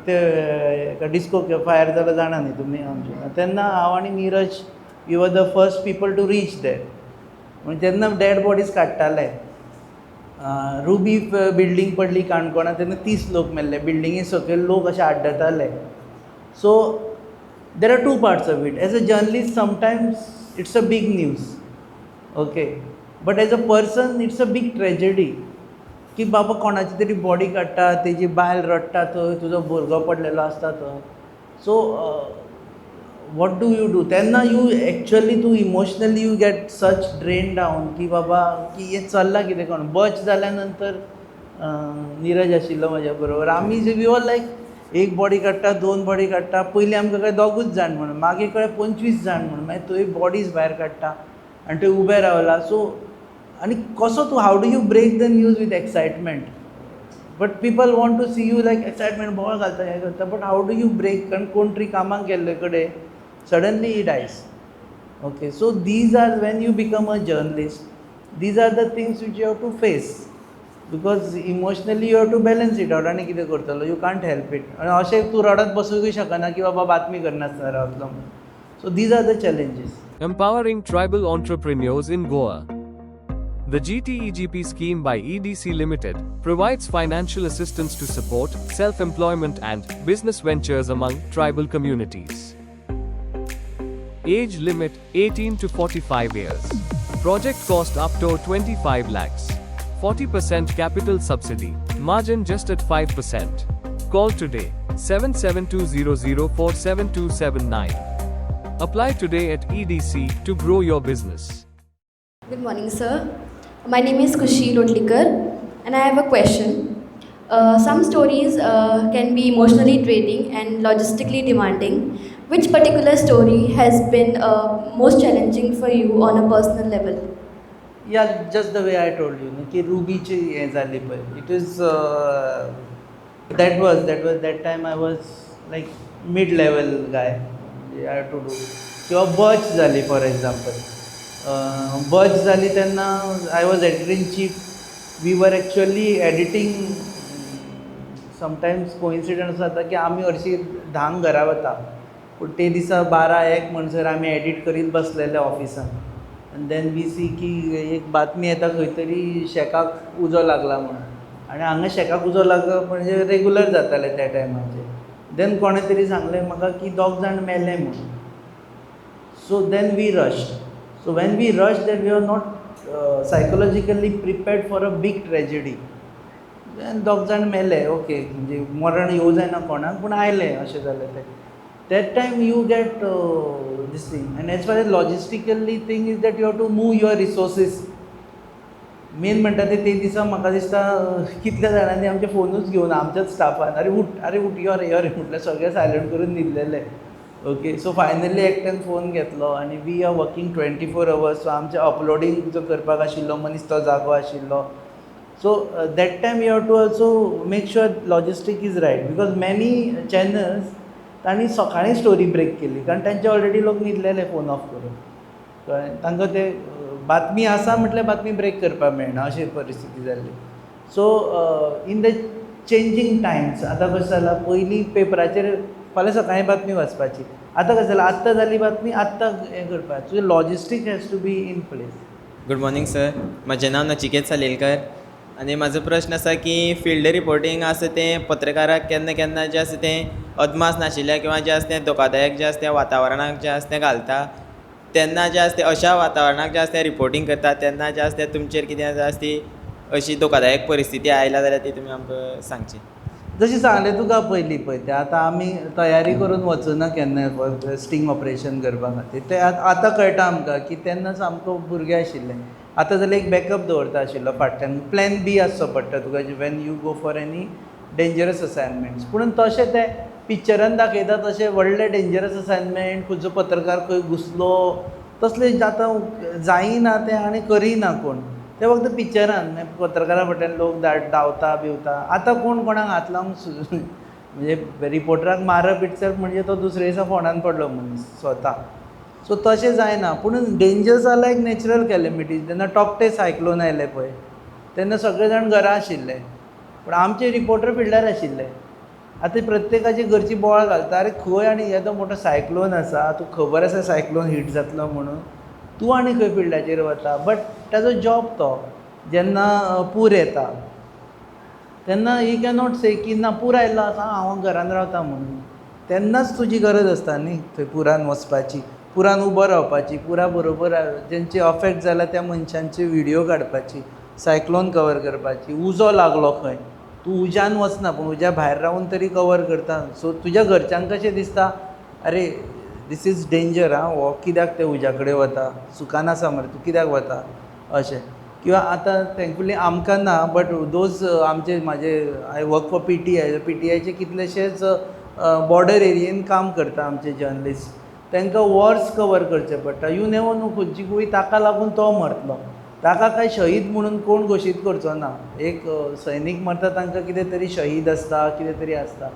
ते डिस्को फायर जालो, जाणा न्ही तुमी आमचे? तेन्ना हांव आनी Niraj, we were the first people to reach there. म्हणजे जेन्ना डॅड बॉडीज काडटाले, रुबी बिल्डींग पडली काणकोणा तेन्ना 30 लोक मेल्ले, बिल्डिंगे सकयल लोक अशे आड्डताले. So there are two parts of it. As a journalist sometimes it's a big news, okay, but as a person it's a big tragedy की बाबा कोणाची तरी बॉडी काडटा, तेजी बायल रडटा थंय, तुजो भुरगो पडलेलो आसता थंय. So what do you do तेन्ना? You actually तूं emotionally you get such drain down की बाबा की हें चल्लां कितें कोण. बच जाल्या नंतर निरज आशिल्लो म्हज्या बरोबर, आमी we were लायक एक बॉडी काडटा, दोन बॉडी काडटा. पयलीं आमकां कळ्ळें दोगूच जाण म्हणून, मागीर कळ्ळें 25 जाण म्हणून. मागीर थंय बॉडीज भायर काडटा आनी थंय उबे रावला. सो आनी कसो तूं, how do you break the news with excitement? But people want to see you like excitement, बोवाळ घालता, हें करता, but how do you break? कारण कोण तरी कामाक गेल्ले कडेन suddenly he dies. Okay, so these are, when you become a journalist, these are the things which you have to face, because emotionally you have to balance it out. आनी कितें करतलो? You can't help it. आनी अशें तूं रडत बसूंकय शकना की बाबा बातमी करनासतना रावतलो म्हणून. So these are the challenges. Empowering tribal entrepreneurs in Goa. The GTEGP scheme by EDC Limited provides financial assistance to support self employment and business ventures among tribal communities. Age limit 18 to 45 years. Project cost up to 25 lakhs. 40% capital subsidy. Margin just at 5%. Call today 77200 47279. Apply today at EDC to grow your business. Good morning, sir. My name is Kushi Lotlikar, and I have a question. Some stories can be emotionally draining and logistically demanding. Which particular story has been most challenging for you on a personal level? Yeah, just the way I told you न्हू की रुबीची हें जाली पळय, it is that was that time I was like mid level guy, I have to do. किंवा बच जाली, for example, बच जाली तेन्ना I was editor in chief. We were actually editing. Sometimes coincidence जाता की आमी हरशीं 10क घरा वता, पूण ते दिसा 12-1 म्हणसर आमी एडीट करीत बसलेले ऑफिसान. आनी then we सी की एक बातमी येता खंय तरी शॅकाक उजो लागला म्हणून. आनी हांगा शॅकाक उजो लागप म्हणजे रेगुलर जातालें त्या टायमाचेर. देन कोणें तरी सांगलें म्हाका की दोग जाण मेले म्हणून. So then we rush. So when we rush that, we are not psychologically prepared for a big tragedy. Then दोग जाण मेले, ओके, म्हणजे मरण येवं जायना कोणाक, पूण आयलें अशें जालें तें. That time you get this thing. And as far as logistically thing is that you have to move your resources. Main म्हणटा ते ते दिसा म्हाका दिसता कितल्या जाणांनी आमचे फोनूच घेवन, आमच्याच स्टाफान, अरे उठ, अरे उठ, यो रे, यो रे म्हटल्यार सगळे सायलंट करून न्हिदलेले. ओके, सो फायनली एकट्यान फोन घेतलो आनी we are working 24 hours, so आमचें अपलोडींग जो करपाक आशिल्लो मनीस तो जागो आशिल्लो. So that time you have to also make sure logistic is right, because many channels तांणी सकाळीं स्टोरी ब्रेक केली, कारण तांचे ऑलरेडी लोक न्हिदलेले फोन ऑफ करून. कळ्ळें? तांकां ते बातमी आसा म्हटल्यार बातमी ब्रेक करपाक मेळना अशी परिस्थिती जाल्ली. So in the changing times, आतां कशें जालां, पयलीं पेपराचेर फाल्यां सकाळीं बातमी वाचपाची, आतां कशें जालां, आत्तां जाली बातमी आत्तां हें करपाक. So logistic has to be in place. Good morning sir, म्हजें नांव नचिकेत सालेलकर आनी म्हाजो प्रश्न आसा की फिल्ड रिपोर्टींग आसा तें पत्रकाराक केन्ना केन्ना जें आसा तें अदमास नाशिल्ल्या किंवां जें आसा तें धोकादायक जें आसा तें वातावरणाक जें आसा तें घालता. तेन्ना जें आसा तें अश्या वातावरणाक जें आसा तें रिपोर्टींग करता तेन्ना जें आसा तें तुमचेर कितें आसा ती अशी धोकादायक परिस्थिती आयल्या जाल्यार ती तुमी आमकां सांगची. जशें सांगलें तुका पयलीं पळय तें, आतां आमी तयारी करून वचना केन्नाय स्टींग ऑपरेशन करपा खातीर. तें आतां कळटा आमकां की तेन्ना सामको भुरगे आशिल्ले. आतां जाल्यार एक बॅकअप दवरता आशिल्लो फाटल्यान, प्लॅन बी आसचो पडटा तुका when you go for any dangerous assignments. पूण तशें तें पिक्चरान दाखयता तशें व्हडलें डेंजरस असायनमेंट, खंयचो पत्रकार खंय घुसलो, तसलें आतां जायना तें आनी करिना कोण. तें फक्त पिक्चरान पत्रकारा फाटल्यान लोक धांवता बिवता. आतां कोण कोणाक हात लावंक, म्हणजे रिपोर्टराक मारप इटसेल्फ म्हणजे तो दुसरे दिसा फोंडान पडलो मनीस स्वता. सो तशें जायना, पूण dangers are like natural calamities. जेन्ना टॉकटे सायक्लोन आयलें पळय तेन्ना सगळे जाण घरा आशिल्ले, पूण आमचे रिपोर्टर फिल्डार आशिल्ले. आतां प्रत्येकाची घरची बोवाळ घालता, अरे खंय आनी येदो मोठो सायक्लोन आसा, तुका खबर आसा सायक्लोन हीट जातलो म्हणून. तूं आनी खंय फिल्डाचेर वता, बट ताजो जॉब तो. जेन्ना पूर येता तेन्ना he cannot से की ना, पूर आयल्लो आसा, हांव घरान रावता म्हणून. तेन्नाच तुजी गरज आसता न्ही थंय पुरान वचपाची, पुरान उबो रावपाची, पुरा बरोबर जेंचे अफेक्ट जाला त्या मनशांचे विडियो काडपाची, सायक्लोन कवर करपाची. उजो लागलो खंय, तूं उज्यान वचना पूण उज्या भायर रावून तरी कवर करता. सो तुज्या घरच्यांक कशें दिसता, अरे this is danger आं, हो कित्याक त्या उज्या कडेन वता, सुकान आसा मरे तूं कित्याक वता अशें. किंवा आतां थँकफुली आमकां ना, बट those आमचे म्हाजे I work for PTI, पीटीआयचे कितलेशेच बॉर्डर एरियेन काम करता आमचे जर्नलिस्ट, तांकां वॉर्स कवर करचे पडटा. You never know खंयची गुळी ताका लागून तो मरतलो. ताका कांय शहीद म्हणून कोण घोशीत करचो ना. एक सैनीक मरता तांकां कितें तरी शहीद आसता, कितें तरी आसता.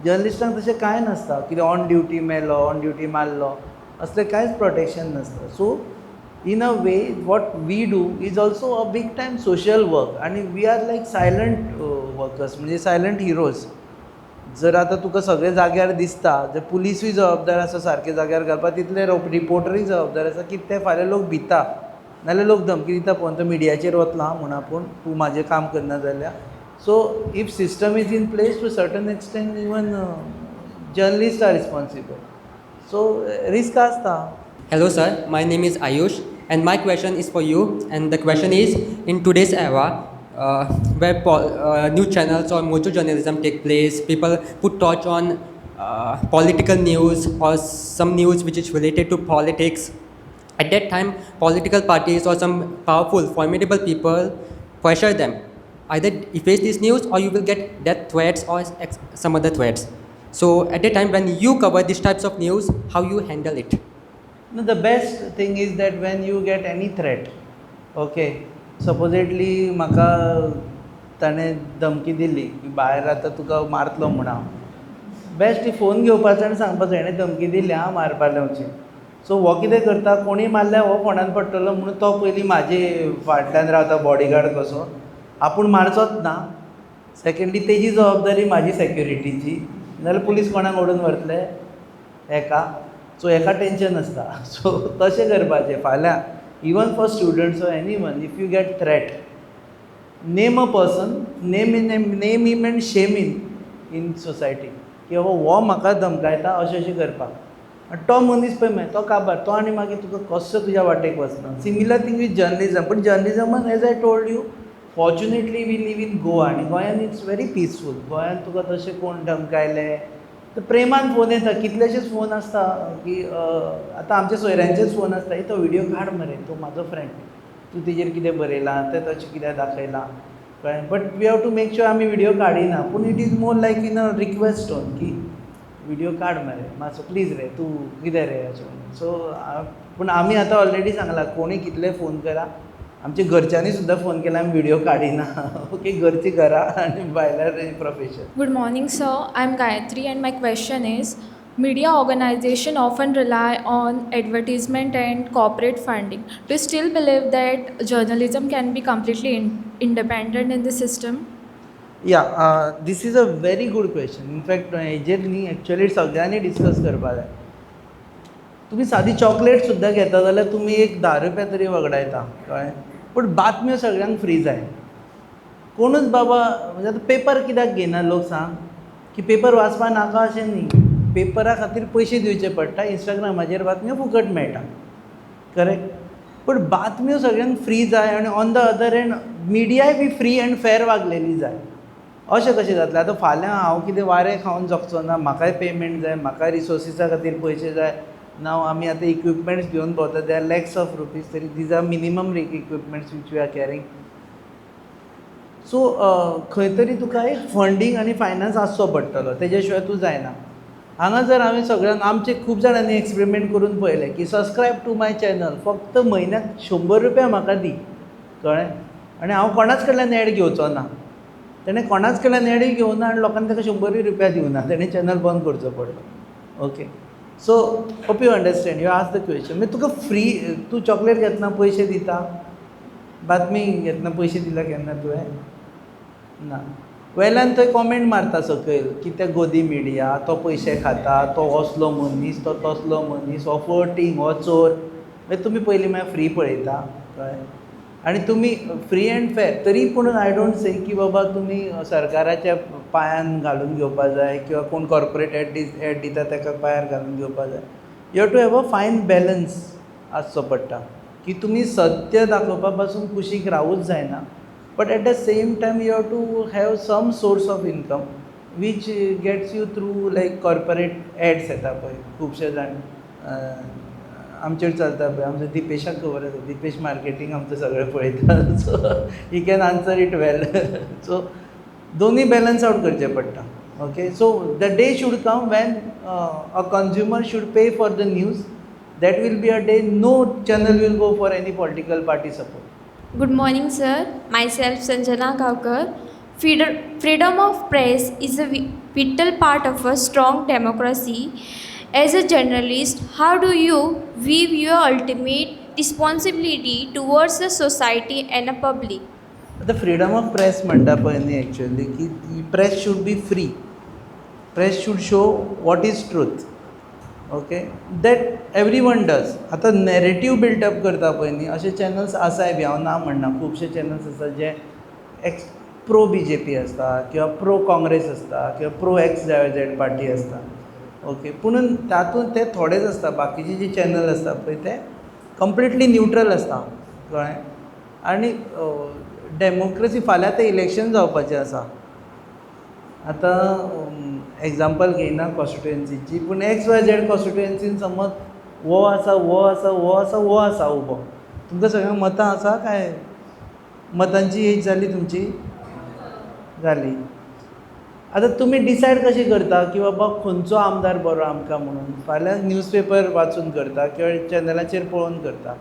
जर्नलिस्टांक तशें कांय नासता, कितें ऑन ड्युटी मेलो, ऑन ड्युटी मारलो, असलें कांयच प्रोटेक्शन नासता. So in a way what we do is also a big time social work आनी we are like silent workers, म्हणजे सायलंट हिरोज. जर आतां तुका सगळे जाग्यार दिसता, जर पुलिसूय जबाबदार आसा सारके जाग्यार घालपाक, तितले रिपोर्टरूय जबाबदार आसा की ते फाल्यां लोक भिता, नाल्यार लोक धमकी दिता पळोवन तो मिडियाचेर वतलो आं म्हूण आपूण, तूं म्हाजें काम करना जाल्यार. So if system is in place to certain extent even journalist are responsible. So risk आसता. Hello sir, my name is Ayush and my question is for you, and the question is, in today's era where news channels or mojo journalism take place, people put torch on political news or some news which is related to politics. At that time, political parties or some powerful, formidable people pressure them. Either efface this news or you will get death threats or some other threats. So at that time, when you cover these types of news, how you handle it? No, the best thing is that when you get any threat, okay, supposedly म्हाका ताणें धमकी दिली की भायर आतां तुका मारतलो म्हूण हांव, बेश्ट फोन घेवपाचो आनी सांगपाचो हेणें धमकी दिली आं मारपा लावची. सो हो कितें करता, कोणूय मारल्यार हो फोंडान पडटलो म्हणून तो पयलीं म्हाजे फाटल्यान रावता बॉडीगार्ड कसो, आपूण मारचोच ना. सेकेंडली तेजी जबाबदारी म्हाजी सेक्युरिटीची, नाजाल्यार पुलीस कोणाक ओडून व्हरतले हेका. सो हेका टेंशन आसता. सो तशें करपाचें. फाल्यां even for students or anyone, if you get threat, name a person, name him and shame him in society की बाबा हो म्हाका धमकायता अशें अशें करपाक. आनी तो मनीस पळय मागीर तो काबार, तो आनी मागीर तुका कसो तुज्या वाटेक वचना. Similar thing with journalism. पूण जर्नलिजमान as I told you, fortunately we live in Goa आनी गोंयान it's very peaceful. गोंयान तुका तशें कोण धमकायले तर प्रेमान फोन येता, कितलेशेच फोन आसता की आतां आमच्या सोयऱ्यांचेच फोन आसता, तो व्हिडियो काड मरे, तो म्हाजो फ्रेंड, तूं तेजेर कितें बरयलां, तें तशें कित्याक दाखयलां, कळ्ळें. But we have to make sure आमी व्हिडियो काडिना, पूण it is more like in a request tone की व्हिडियो काड मरे मातसो प्लीज रे, तूं कितें रे अशें म्हणून. सो पूण आमी आतां ऑलरेडी सांगलां, कोणी कितले फोन करा, आमच्या घरच्यांनी सुद्दां फोन केला, आमी व्हिडियो काडिना. ओके, घरची घरा आनी भायल्यार profession. Good morning sir, I am Gayatri and my question is, media organization often rely on advertisement and corporate funding. Do you still believe that journalism can be completely independent in the system? Yeah, this is a very good question. In fact हेजेर न्ही actually सगळ्यांनी discuss करपा जाय. तुमी सादी chocolate सुद्दां घेता जाल्यार तुमी एक 10 रुपया तरी वगडायता, कळ्ळें. पूण बातम्यो सगळ्यांक फ्री जाय. कोणूच बाबा म्हणजे आतां पेपर कित्याक घेयना लोक सांग, की पेपर वाचपा नाका अशें न्ही, पेपरा खातीर पयशे दिवचे पडटा, इंस्टाग्रामाचेर बातम्यो फुकट मेळटा, करेक्ट. पूण बातम्यो सगळ्यांक फ्री जाय आनी on the other and मिडियाय be free and fair वागलेली जाय. अशें कशें जातलें? आतां फाल्यां हांव कितें वारें खावन जगचो ना, म्हाकाय पेमेंट जाय, म्हाकाय रिसोर्सिसा खातीर पयशे जाय. नाव आमी आतां इक्विपमेंट्स घेवन भोंवता, they are lakhs of rupees, तरी these are minimum equipments which we are carrying. So खंय तरी तुका एक फंडींग आनी फायनान्स आसचो पडटलो, तेजे शिवाय तूं जायना. हांगा जर हांवें सगळ्यांक, आमचे खूब जाणांनी एक्सपेरिमेंट करून पळयलें की सबस्क्रायब टू my channel, फक्त म्हयन्याक 100 रुपया म्हाका दी, कळ्ळें, आनी हांव कोणाच कडल्यान एड घेवचो ना. तेणें कोणाच कडल्यान एडूय घेवना आनी लोकांनी ताका 100 रुपया दिवना, तेणें चॅनल बंद करचो पडलो. Okay, so hope you understand, you ask the question. मागीर तुका फ्री, तूं चॉकलेट घेतना पयशे दिता, बातमी घेतना पयशे दिला केन्ना तुवें? ना. वेल्यान थंय कॉमेंट मारता सकयल की ते गोदी मिडिया, तो पयशे खाता, तो असलो मनीस, तो तसलो मनीस, हो फटींग, हो चोर. मागीर तुमी पयलीं मागीर फ्री पळयता, कळ्ळें? आनी तुमी फ्री एंड फॅर तरी पुणून I don't से की बाबा तुमी सरकाराच्या पांयान घालून घेवपा जाय किंवा कोण कॉर्पोरेट एड दिता ताका पांयार घालून घेवपा जाय. You have to have a fine balance आसचो पडटा की तुमी सत्य दाखोवपा पासून कुशीक रावूच जायना, but at the same time you have to have some source of income which gets you through, like corporate ads येता पळय खुबशे जाण आमचेर चलता पळय. आमचो दिपेशाक खबर आसा, दिपेश मार्केटींग आमचें सगळें पळयता, so he can answer it well. So दोनूय बॅलन्स आवट करचें पडटा. Okay, so the day should come when a consumer should pay for the news. That will be a day no channel will go for any political party support. Good morning, sir. Myself Sanjana Gaonkar. Freedom of press is a vital part of a strong democracy. As a journalist, how do you view your ultimate responsibility towards the society and the public? आतां freedom of press म्हणटा पळय न्ही, actually की press should be free, press should show what is truth, okay, that everyone does. आतां narrative built up करता पळय न्ही, अशे चॅनल्स आसाय बी, हांव ना म्हणना. खुबशे चॅनल्स आसा जे एक्स प्रो बीजेपी आसता किंवा प्रो काँग्रेस आसता किंवा प्रो एक्स झेड पार्टी आसता, ओके. पुणून तातूंत ते थोडेच आसता. बाकीचे जे चॅनल आसता पळय ते कंप्लिटली न्युट्रल आसता, कळ्ळें? आनी डेमोक्रेसी, फाल्यां आतां इलेक्शन जावपाचें आसा. आतां एग्जाम्पल घेयना कॉन्स्टिट्युएन्सीची, पूण एक्स वाय झेड कॉन्स्टिट्युएन्सीन समज हो आसा, हो आसा, हो आसा, हो आसा उबो. तुमकां सगळ्यांक मतां आसा काय? मतांची एज जाली तुमची? जाली. आतां तुमी डिसायड कशें करता की बाबा खंयचो आमदार बरो आमकां म्हणून? फाल्यां न्यूज पेपर वाचून करता किंवा चॅनलाचेर पळोवन करता?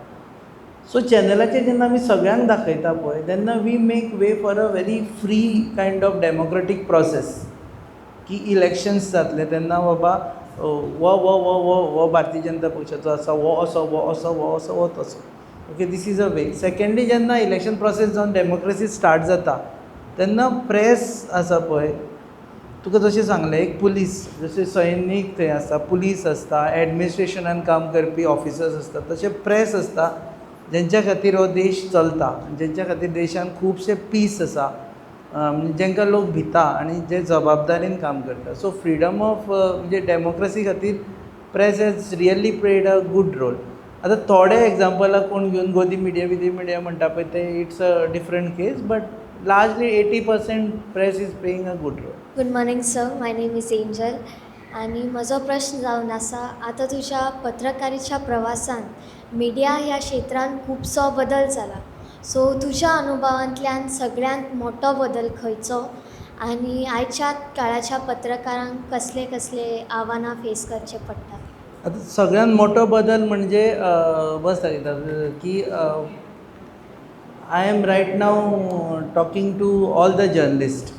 सो चॅनलाचेर जेन्ना आमी सगळ्यांक दाखयता पळय, तेन्ना we make way for a very free kind of democratic process की इलेक्शन्स जातले तेन्ना बाबा हो हो हो हो हो भारतीय जनता पक्षाचो आसा, हो असो, हो असो, हो असो, हो तसो. Okay, this is a way. Secondly, जेन्ना इलेक्शन प्रोसेस जावन डेमोक्रेसी स्टार्ट जाता तेन्ना प्रेस आसा पळय, तुका जशें सांगलें, एक पुलीस जशें सैनीक थंय आसता, पुलीस आसता, एडमिनिस्ट्रेशनान काम करपी ऑफिसर्स आसता, तशें प्रेस आसता जेंच्या खातीर हो देश चलता, जेंच्या खातीर देशान खुबशे पीस आसा, जेंकां लोक भिता आनी जे जबाबदारीन काम करता. सो फ्रिडम ऑफ म्हणजे डेमोक्रेसी खातीर press has really played a good role. आतां थोडे एग्जाम्पलां कोण घेवन गोदी मिडिया बिदी मिडिया म्हणटा पळय ते it's a different case, but largely 80% press is playing a good role. Good morning sir, my name is Angel आनी म्हजो प्रश्न जावन आसा, आतां तुज्या पत्रकारीच्या प्रवासान मिडिया ह्या क्षेत्रान खुबसो बदल जाला, सो तुज्या अनुभवांतल्यान सगळ्यांत मोठो बदल खंयचो आनी आयच्या काळाच्या पत्रकारांक कसले कसले आव्हानां फेस करचे पडटा? आतां सगळ्यांत मोठो बदल म्हणजे बस दाखयता की I am right now talking to all the journalist.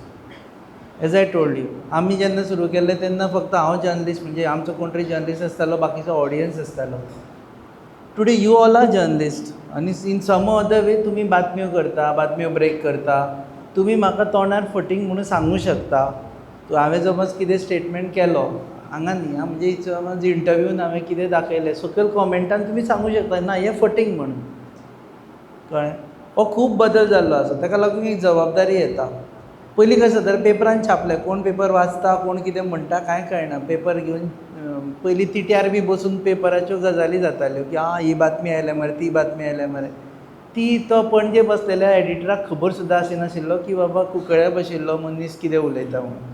As I told you, आमी जेन्ना सुरू केल्लें तेन्ना फक्त हांव जर्नलिस्ट, म्हणजे आमचो कोण तरी जर्नलिस्ट आसतालो, बाकीचो ऑडियन्स आसतालो. Today you all are journalist आनी इन सम अदर वे तुमी बातम्यो करता, बातम्यो ब्रेक करता. तुमी म्हाका तोंडार फटींग म्हणून सांगूं शकता. हांवें समज कितें स्टेटमेंट केलो हांगा न्ही आं, म्हणजे समज इंटरव्यून हांवें कितें दाखयलें, सकयल कॉमेंटान तुमी सांगूं शकता ना हें फटींग म्हणून, कळ्ळें? हो खूब बदल जाल्लो आसा, ताका लागून एक जबाबदारी येता. पयलीं कशें जातालें, पेपरान छापलें, कोण पेपर वाचता, कोण कितें म्हणटा कांय कळना. पेपर घेवन पयलीं तिट्यार बी बसून पेपराच्यो गजाली जाताल्यो की आं ही बातमी आयल्या मरे, ती बातमी आयल्या मरे. ती तो पणजे बसलेल्या एडिटराक खबर सुद्दां आसनाशिल्लो की बाबा कुंकळ्ळे बशिल्लो मनीस कितें उलयता म्हणून.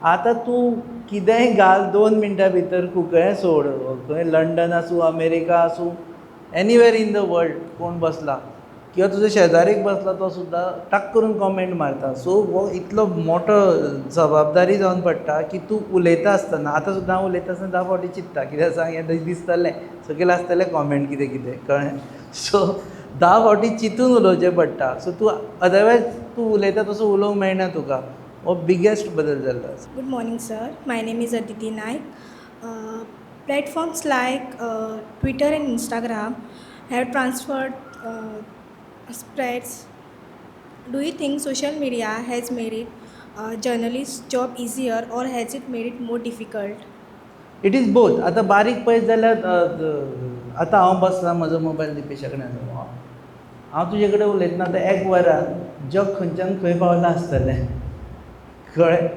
आतां तूं कितेंय घाल 2 मिनटां भितर, कुंकळ्ळे सोड, खंय लंडन आसूं, अमेरिका आसूं, एनीवेर इन the world कोण बसला किंवा तुजो शेजारीक बसला तो सुद्दां टाक करून कॉमेंट मारता. सो हो इतलो मोठो जबाबदारी जावन पडटा की तूं उलयता आसतना, आतां सुद्दां हांव उलयता आसतना 10 फावटी चिंत्ता, कित्याक सांग, हें दिसतलें सकयल आसतलें कॉमेंट कितें कितें, कळ्ळें? सो 10 फावटी चिंतून उलोवचें पडटा. सो तूं अदरवायज तूं उलयता तसो उलोवंक मेळना तुका. हो बिगेस्ट बदल जाल्लो आसा. Good morning sir, my name is Aditi Naik. Platforms like Twitter and Instagram have transferred spreads. Do you think social media has made it journalist job easier or has it made it more difficult? It is both. आतां बारीक पळयत जाल्यार आतां हांव बसलां, म्हजो mobile दिपेशा कडेन आसा, हांव तुजे कडेन उलयतना आतां एक वरान जग खंयच्यान खंय पावलां आसतलें, कळ्ळें?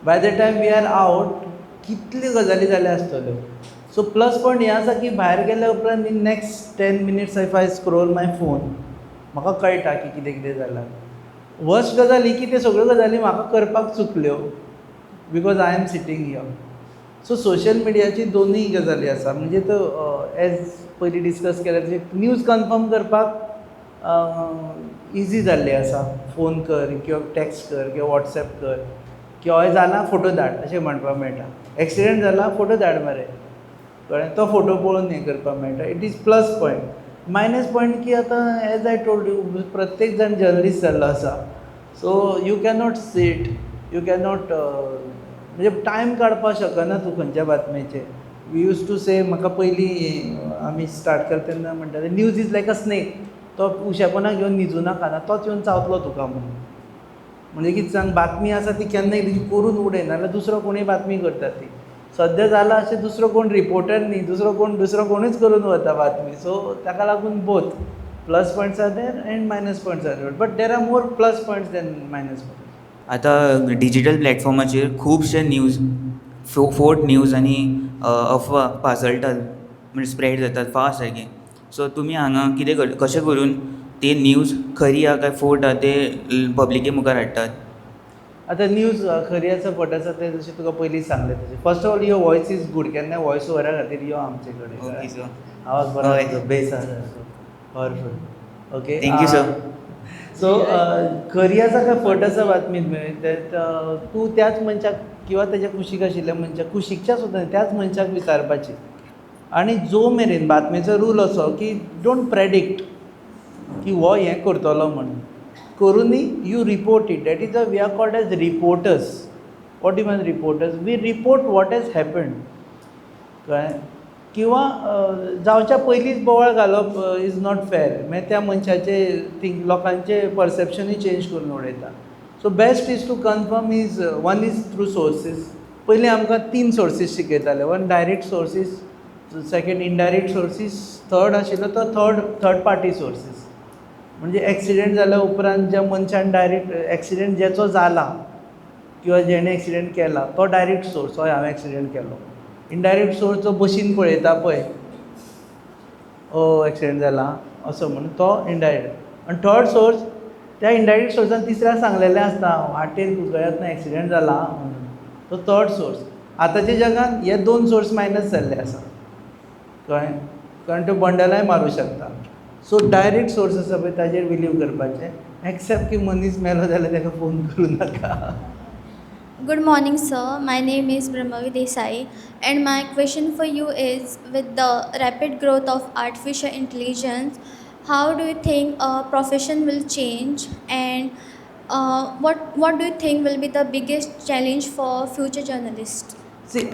By the time we are out कितल्यो गजाली जाल्या आसतल्यो. सो प्लस पॉयंट हें आसा की भायर गेल्या उपरांत in next 10 minutes if I scroll my phone, म्हाका कळटा की कितें कितें जालां. वर्स्ट गजाल ही की त्यो सगळ्यो गजाली म्हाका करपाक चुकल्यो because I am sitting here. So social मिडियाची दोनूय गजाली आसा. म्हणजे तो एज पयलीं डिस्कस केलें तशें न्यूज कन्फर्म करपाक इजी जाल्लें आसा. फोन कर किंवा टॅक्स्ट कर किंवा वॉट्सएप कर किंवा हय जाला, फोटो धाड अशें म्हणपाक मेळटा. एक्सिडंट जाला, फोटो धाड मरे, कळ्ळें? तो फोटो पळोवन हें करपाक मेळटा. It is plus point. Minus point की आतां एज I told you, प्रत्येक जाण जर्नलिस्ट जाल्लो आसा. So you cannot seat, you cannot, म्हणजे टायम काडपाक शकना तूं खंयच्या बातमेचेर. We use to से, म्हाका पयलीं आमी स्टार्ट करता तेन्ना म्हणटाले, news is like a snake, तो उशेपणाक घेवन न्हिजू नाका, ना तोच येवन चावतलो तुका म्हणून. म्हणजे कितें सांग, बातमी आसा ती केन्नाय तुजी करून उडय, नाजाल्यार दुसरो कोणूय बातमी करता. ती सद्या जाला अशें, दुसरो कोण रिपोर्टर न्ही, दुसरो कोण, दुसरो कोणूच करून वता बातमी. सो ताका लागून both plus points are there and minus points are there, but there are more plus points than minus points. आतां डिजीटल प्लॅटफॉर्माचेर खुबशे न्यूज, फोट न्यूज आनी अफवा पासळटात, म्हणजे स्प्रेड जातात फास्ट सारके. सो तुमी हांगा कितें कर, कशें करून ती न्यूज खरी आहा काय फोट आहा ते पब्लिके मुखार हाडटात? आतां न्यूज खरी आसा, फट आसा तें जशें तुका पयलीं सांगलें तशें, first of all, your voice is good. केन्नाय वॉयस ओवरा खातीर यो आमचे कडेन. Okay sir. आवाज बरो, हय. बेस आसा, powerful. Okay. Thank you sir. So खरी आसा काय फट आसा बातमी तूं त्याच मनशाक किंवा तेज्या कुशीक आशिल्ल्या मनशाक, कुशीकच्या सुद्दां त्याच मनशाक विचारपाची. आनी जो मेरेन बातमेचो रूल असो की don't predict की हो हें करतलो म्हणून करुनूय, you report it. That is a we are called as reporters. What you mean reporters? We report what has happened, कळ्ळें? किंवा जावच्या पयलींच बोवाळ घालप is not fair. मागीर त्या मनशाचे थिंक, लोकांचे परसेप्शनूय चेंज करून उडयता. So best is to confirm is one is through sources. पयलीं आमकां तीन सोर्सीस शिकयताले: one direct sources, second indirect sources, third आशिल्लो तो थर्ड पार्टी सोर्सीस. म्हणजे एक्सिडेंट जाल्या उपरांत ज्या मनशान डायरेक्ट एक्सिडेंट ज्याचो जाला किंवा जेणे एक्सिडेंट केला तो डायरेक्ट सोर्स, हय हांवें एक्सिडेंट केलो. इनडायरेक्ट सोर्स जो बशीन पळयता पळय, ओ एक्सिडेंट जाला असो म्हणून, तो इनडायरेक्ट. आनी थर्ड सोर्स, त्या इनडायरेक्ट सोर्सान तिसऱ्याक सांगलेलें आसता, वाटेर कुंकळ्ळ्यांत एक्सिडेंट जाला म्हणून, तो थर्ड सोर्स. आतांच्या जगान हे दोन सोर्स मायनस जाल्ले आसा, कळ्ळें? कारण त्यो बंडलाय मारूं शकता. सो डायरेक्ट सोर्स आसा पळय ताजेर बिलीव करपाचें, एक्सेप्ट की मनीस मेलो जाल्यार ताका फोन करूं नाका. Good morning, sir. My name is Brahmavi Desai, and my question for you is, with the rapid growth of artificial intelligence, how do you think a profession will change, and what do you think will be the biggest challenge for future journalists? C,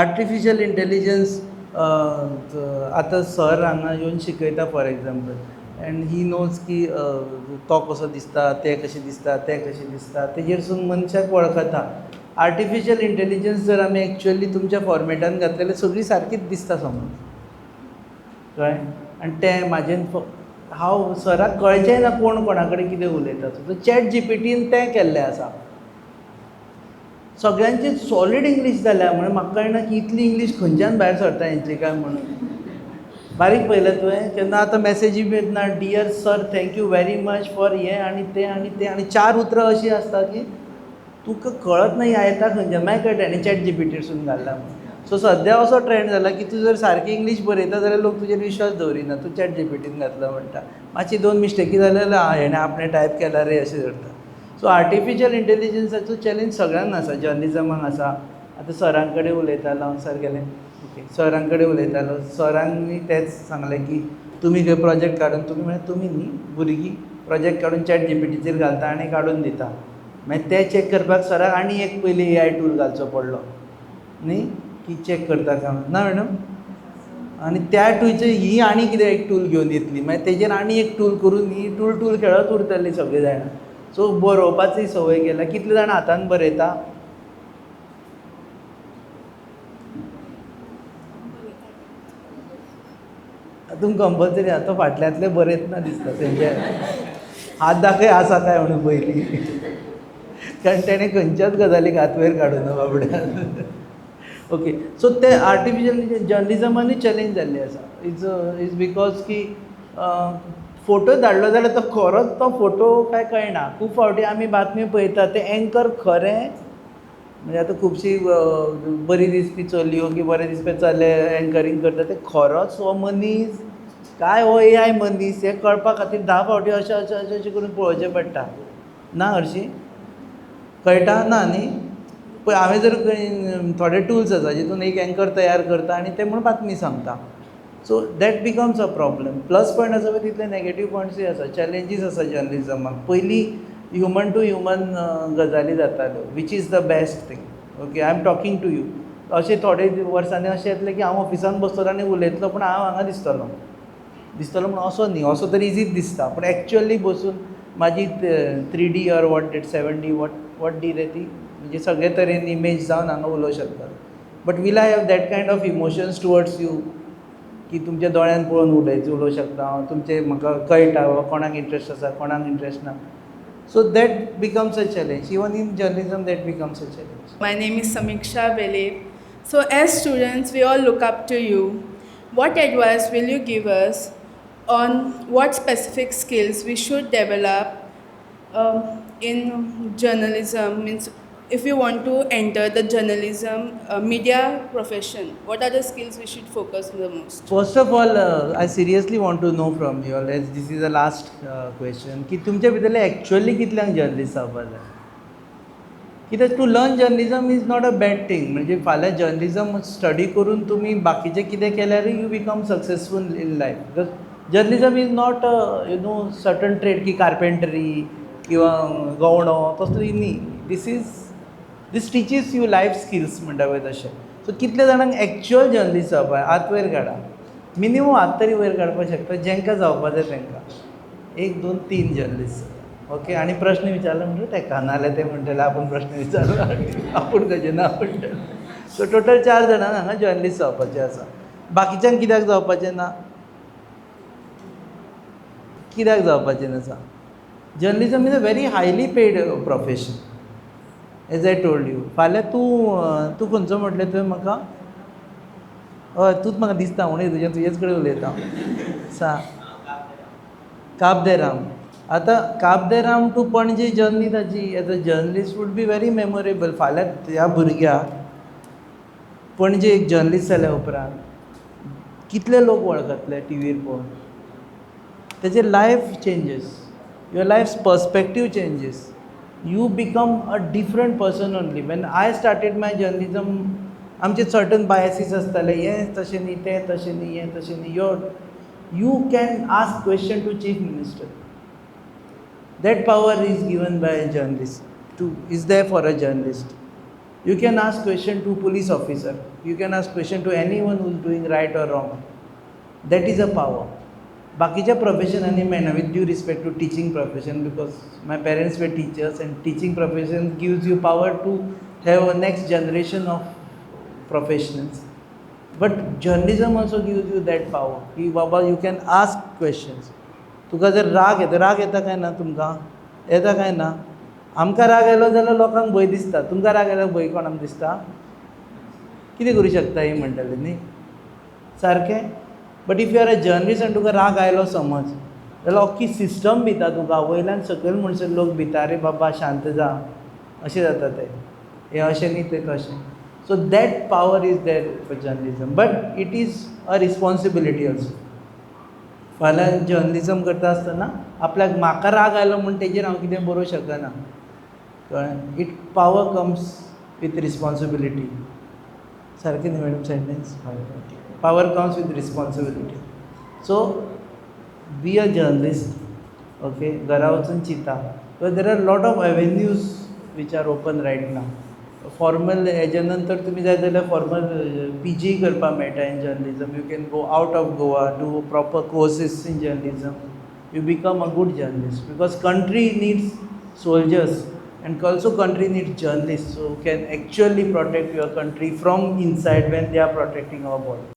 artificial intelligence, आतां sir हांगा येवन शिकयता for example, and he knows की तो कसो दिसता, तें कशें दिसता, तें कशें दिसता, तेजेरसून मनशाक वळखता. आर्टिफिशियल इंटेलिजन्स जर आमी एक्चुअली तुमच्या फॉर्मेटान घातलें जाल्यार सगळीं सारकीच दिसता समज, कळ्ळें? आनी तें म्हाजें हांव सराक कळचेंय ना कोण कोणा कडेन कितें उलयता. सो चॅट जीपीटीन तें केल्लें आसा. सगळ्यांची सॉलीड इंग्लीश जाल्या, म्हणून म्हाका कळना की इतली इंग्लीश खंयच्यान भायर सरता हेंची काय म्हणून. बारीक पळयलें तुवें केन्ना? आतां मॅसेजी बी येतना, "Dear sir, thank you very much for" हें आनी तें आनी तें आनी चार उतरां अशीं आसता की तुका कळत ना येता खंयच्यान. मागीर कळटा हेणें चॅट जीपीटीसून घातला म्हणून. सो सद्या असो ट्रेंड जाला की तूं जर सारकी इंग्लीश बरयता जाल्यार लोक तुजेर विश्वास दवरिना, तूं चॅट जीपीटीन घातला म्हणटा. मातशी दोन मिस्टेकी जाल्या जाल्यार, "आं, हेणें आपणें टायप केला रे" अशें धरता. सो आर्टिफिशियल इंटेलिजन्साचो चॅलेंज सगळ्यांक आसा, जर्नलिजमाक आसा. आतां सरां कडेन उलयतालो हांव, सर गेले, ओके, सरां कडेन उलयतालो, सरांनी तेंच सांगलें की तुमी खंय प्रोजेक्ट काडून, तुमी म्हळ्यार तुमी न्ही, भुरगीं प्रोजेक्ट काडून चॅट जीपीटीचेर घालता आनी काडून दिता. मागीर तें चॅक करपाक सराक आनी एक पयलीं एआय टूल घालचो पडलो न्ही, की चॅक करता काय ना मॅडम. आनी त्या टूलचेर ही आनी कितें एक टूल घेवन येतली, मागीर तेजेर आनी एक टूल करून ही टूल टूल खेळत उरतली सगळीं जाणां. सो बरोवपाची संवय केल्या. कितले जाणां हातान बरयता? तातूंत कंपल्सरी आतां फाटल्यांतलें बरयतना दिसता तेंचे हात दाखय आसा काय म्हणून पयलीं, कारण तेणें खंयच्याच गजालीक हात वयर काडूना बाबड्यान. ओके, सो ते आर्टिफिशियल जर्नलिजमानूय चॅलेंज जाल्ली आसा. Is because की फोटो धाडलो जाल्यार तो खरोच तो फोटो काय कळना. खूब फावटी आमी बातमी पळयतात ते एंकर खरें, म्हणजे आतां खुबशी बरी दिसपी चलयो की बरे दिसपी चले एंकरींग करता, ते खरोच हो मनीस काय हो एआय मनीस हें कळपा खातीर 10 फावटी अशें अशें अशें अशें करून पळोवचें पडटा. ना हरशीं कळटा ना न्ही? पळय हांवें जर थोडे टुल्स आसा जितून एक एंकर तयार करता आनी ते म्हूण बातमी सांगता. So that becomes a problem. Plus point आसा पळय तितले नॅगेटीव पॉयंट्सूय आसा, चॅलेंजीस आसा जर्नलिजमाक. पयलीं ह्युमन टू ह्युमन गजाली जाताल्यो, which is the best thing. Okay, I am talking to you. अशें थोडे वर्सांनी अशें येतलें की हांव ऑफिसान बसतलो आनी उलयतलो, पूण हांव हांगा दिसतलो दिसतलो म्हूण असो न्ही, असो तर इजीच दिसता, पूण एक्चुअली बसून म्हाजी 3D or what that 7D what D रे ती, म्हणजे सगळे तरेन इमेज जावन हांगा उलोवंक शकता. But will I have that kind of emotions towards you की तुमच्या दोळ्यान पळोवन उलोवंक शकता हांव, तुमचें म्हाका कळटा बाबा कोणाक इंट्रस्ट आसा कोणाक इंट्रस्ट ना. So that becomes a challenge. Even in journalism that becomes a challenge. My name is Samiksha Bele. So as students, we all look up to you. What advice will you give us on what specific skills we should develop in journalism? Means if you want to enter the journalism media profession, what are the skills we should focus the most? First of all, I seriously want to know from you all, as this is the last question, की तुमच्या भितरले actually कितल्यांक journalist जावपा जाय? कित्याक to learn journalism is not a bad thing. म्हणजे फाल्यां journalism study करून तुमी बाकीचें कितें केल्यारूय you become successful in life. Because journalism is not you know certain trade की कार्पेंटरी किंवा गवणो तसली न्ही. This teaches you life skills म्हणटा पळय तशें. सो कितल्या जाणांक एक्चुअल जर्नलिस्ट जावपा जाय? हात वयर काडा. मिनिमम हात तरी वयर काडपाक शकता जेंकां जावपा जाय तेंकां. 1, 2, 3 जर्नलिस्ट. ओके, आनी प्रश्न विचारलो म्हणटकीर तेका, नाजाल्यार ते म्हणटले आपूण प्रश्न विचारलो आपूण कशें ना म्हणटले. सो टोटल 4 जाणांक हांगा जर्नलिस्ट जावपाचें आसा. बाकीच्यांक कित्याक जावपाचें ना? कित्याक जावपाचें ना सांग? Journalism is a very highly paid profession, as I told you. फाल्यां तूं तूं खंयचो म्हटलें तुवें म्हाका? हय, तूंच म्हाका दिसता म्हणून तुजेच कडेन उलयता. सांग. काब दे राम. आतां काब दे राम टू पणजे जर्नी ताजी as a journalist would be very memorable. फाल्यां ह्या भुरग्याक पणजे एक जर्नलिस्ट जाल्या उपरांत कितले लोक वळखतले टिवीर पळोवन. तेजें life changes, your life perspective changes, you become a different person only. When I started my journalism, आमचे सर्टन बायसीस आसताले, हें तशें न्ही, तें तशें न्ही, हें तशें न्ही. You can ask question to chief minister. That power is given by a journalist, is there for a journalist. You can ask question to police officer, you can ask question to anyone who is doing right or wrong. That is a power. बाकीच्या प्रोफेशनांनी मेळना, with due respect to teaching profession, because my parents were teachers and teaching profession gives you power to have a next generation of professionals. But journalism also gives you that power की बाबा you can ask questions. तुका जर राग येता, राग येता काय ना तुमकां? येता काय ना? आमकां राग आयलो जाल्यार लोकांक भंय दिसता, तुमकां राग आयल्यार भंय कोणाक दिसता? कितें करूं शकता ही म्हणटले न्ही सारकें. But if you are a journalist आनी तुका राग आयलो समज जाल्यार अख्खी सिस्टम भिता तुका, वयल्यान सकयल म्हणसर लोक भिता, अरे बाबा शांत जा, अशें जाता तें, हें अशें न्ही तें तशें. So that power is there for journalism, but it is a responsibility also. फाल्यां जर्नलिजम करता आसतना आपल्याक म्हाका राग आयलो म्हूण तेजेर हांव कितें बरोवंक शकना, कळ्ळें? It power comes with responsibility. सारकें न्ही madam sentence? Power comes with responsibility. So be a journalist, okay? घरा वचून चिंता. There are lot of avenues which are open right now. Formal हेज्या नंतर तुमी जाय जाल्यार फॉर्मल पी जी करपाक मेळटा in journalism. You can go out of Goa, do proper courses in journalism, you become a good journalist, because country needs soldiers and also country needs journalists who can actually protect your country from inside when they are protecting our borders.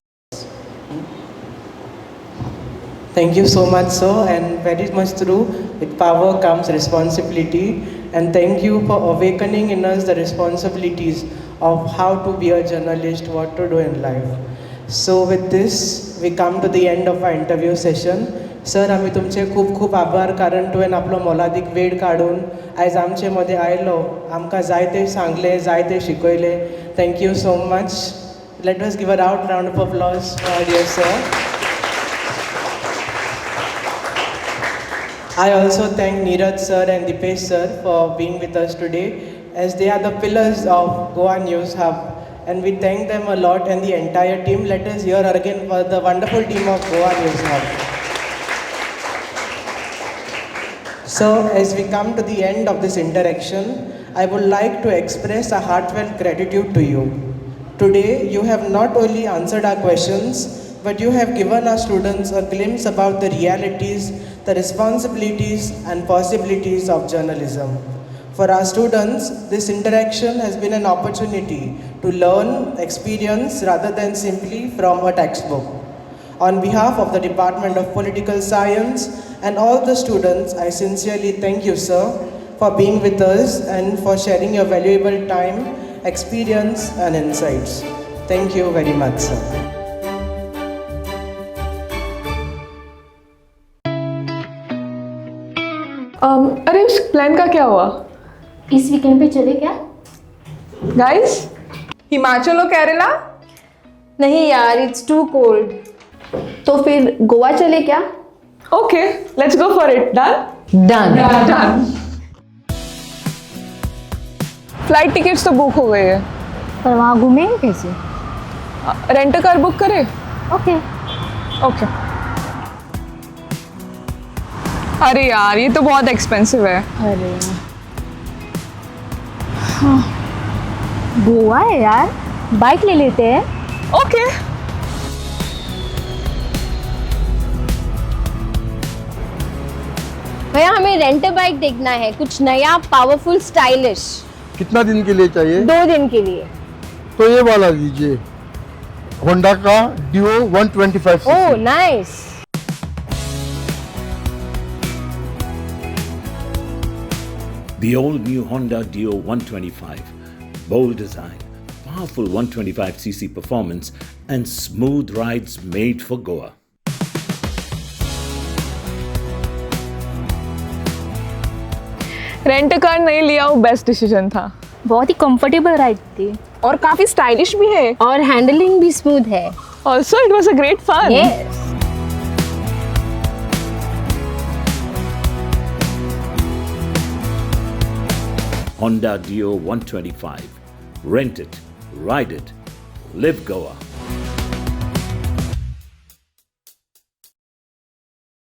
Thank you so much, sir, and very much true. With power comes responsibility, and thank you for awakening in us the responsibilities of how to be a journalist, what to do in life. So with this, we come to the end of our interview session. Sir, आमी तुमचे खूब खूब आभार, कारण तुवें आपलो मोलादीक वेळ काडून आयज आमचे मदें आयलो, आमकां जायतें सांगलें, जायतें शिकयलें. Thank you so much. Let us give a loud round of applause for our dear sir. I also thank Neeraj sir and Dipesh sir for being with us today, as they are the pillars of Goa News Hub, and we thank them a lot and the entire team. Let us hear again for the wonderful team of Goa News Hub. So, as we come to the end of this interaction, I would like to express a heartfelt gratitude to you. Today, you have not only answered our questions, but you have given our students a glimpse about the realities, the responsibilities, and possibilities of journalism. For our students, this interaction has been an opportunity to learn, experience, rather than simply from a textbook. On behalf of the Department of Political Science and all the students, I sincerely thank you, sir, for being with us and for sharing your valuable time, experience, and insights. Thank you very much, sir. अरे, उस plan का क्या हुआ? इस weekend pay चले क्या? Guys, Himachal और केरला? नहीं यार, it's too cold. तो फिर गोवा चले क्या? Okay, let's go for it. Done. Done. Done. Flight tickets तो बुक हो गई है, पर वहाँ घूमेंगे कैसे? रेंट कार बुक करे? ओके. ओके. अरे यार, ये तो बहुत एक्सपेंसिव है. अरे हाँ, गोवा है यार, बाइक ले लेते हैं. ओके. भैया, हमें रेंट बाइक देखना है, कुछ नया, पावरफुल, स्टाइलिश. कितना दिन के लिए चाहिए? 2 दिन के लिए. तो ये वाला लीजिए, होंडा का Dio 125. Oh, nice. The all new Honda Dio 125. Bold design, powerful 125cc performance, and smooth rides made for Goa. Rent car नहीं लिया, वो बेस्ट डिसीजन था. बहुत ही कंफर्टेबल राइड थी. और काफी स्टाइलिश भी है. और हैंडलिंग भी स्मूथ है. Also, it was a great fun. Yes. Honda Dio 125. Rent it, ride it, live Goa.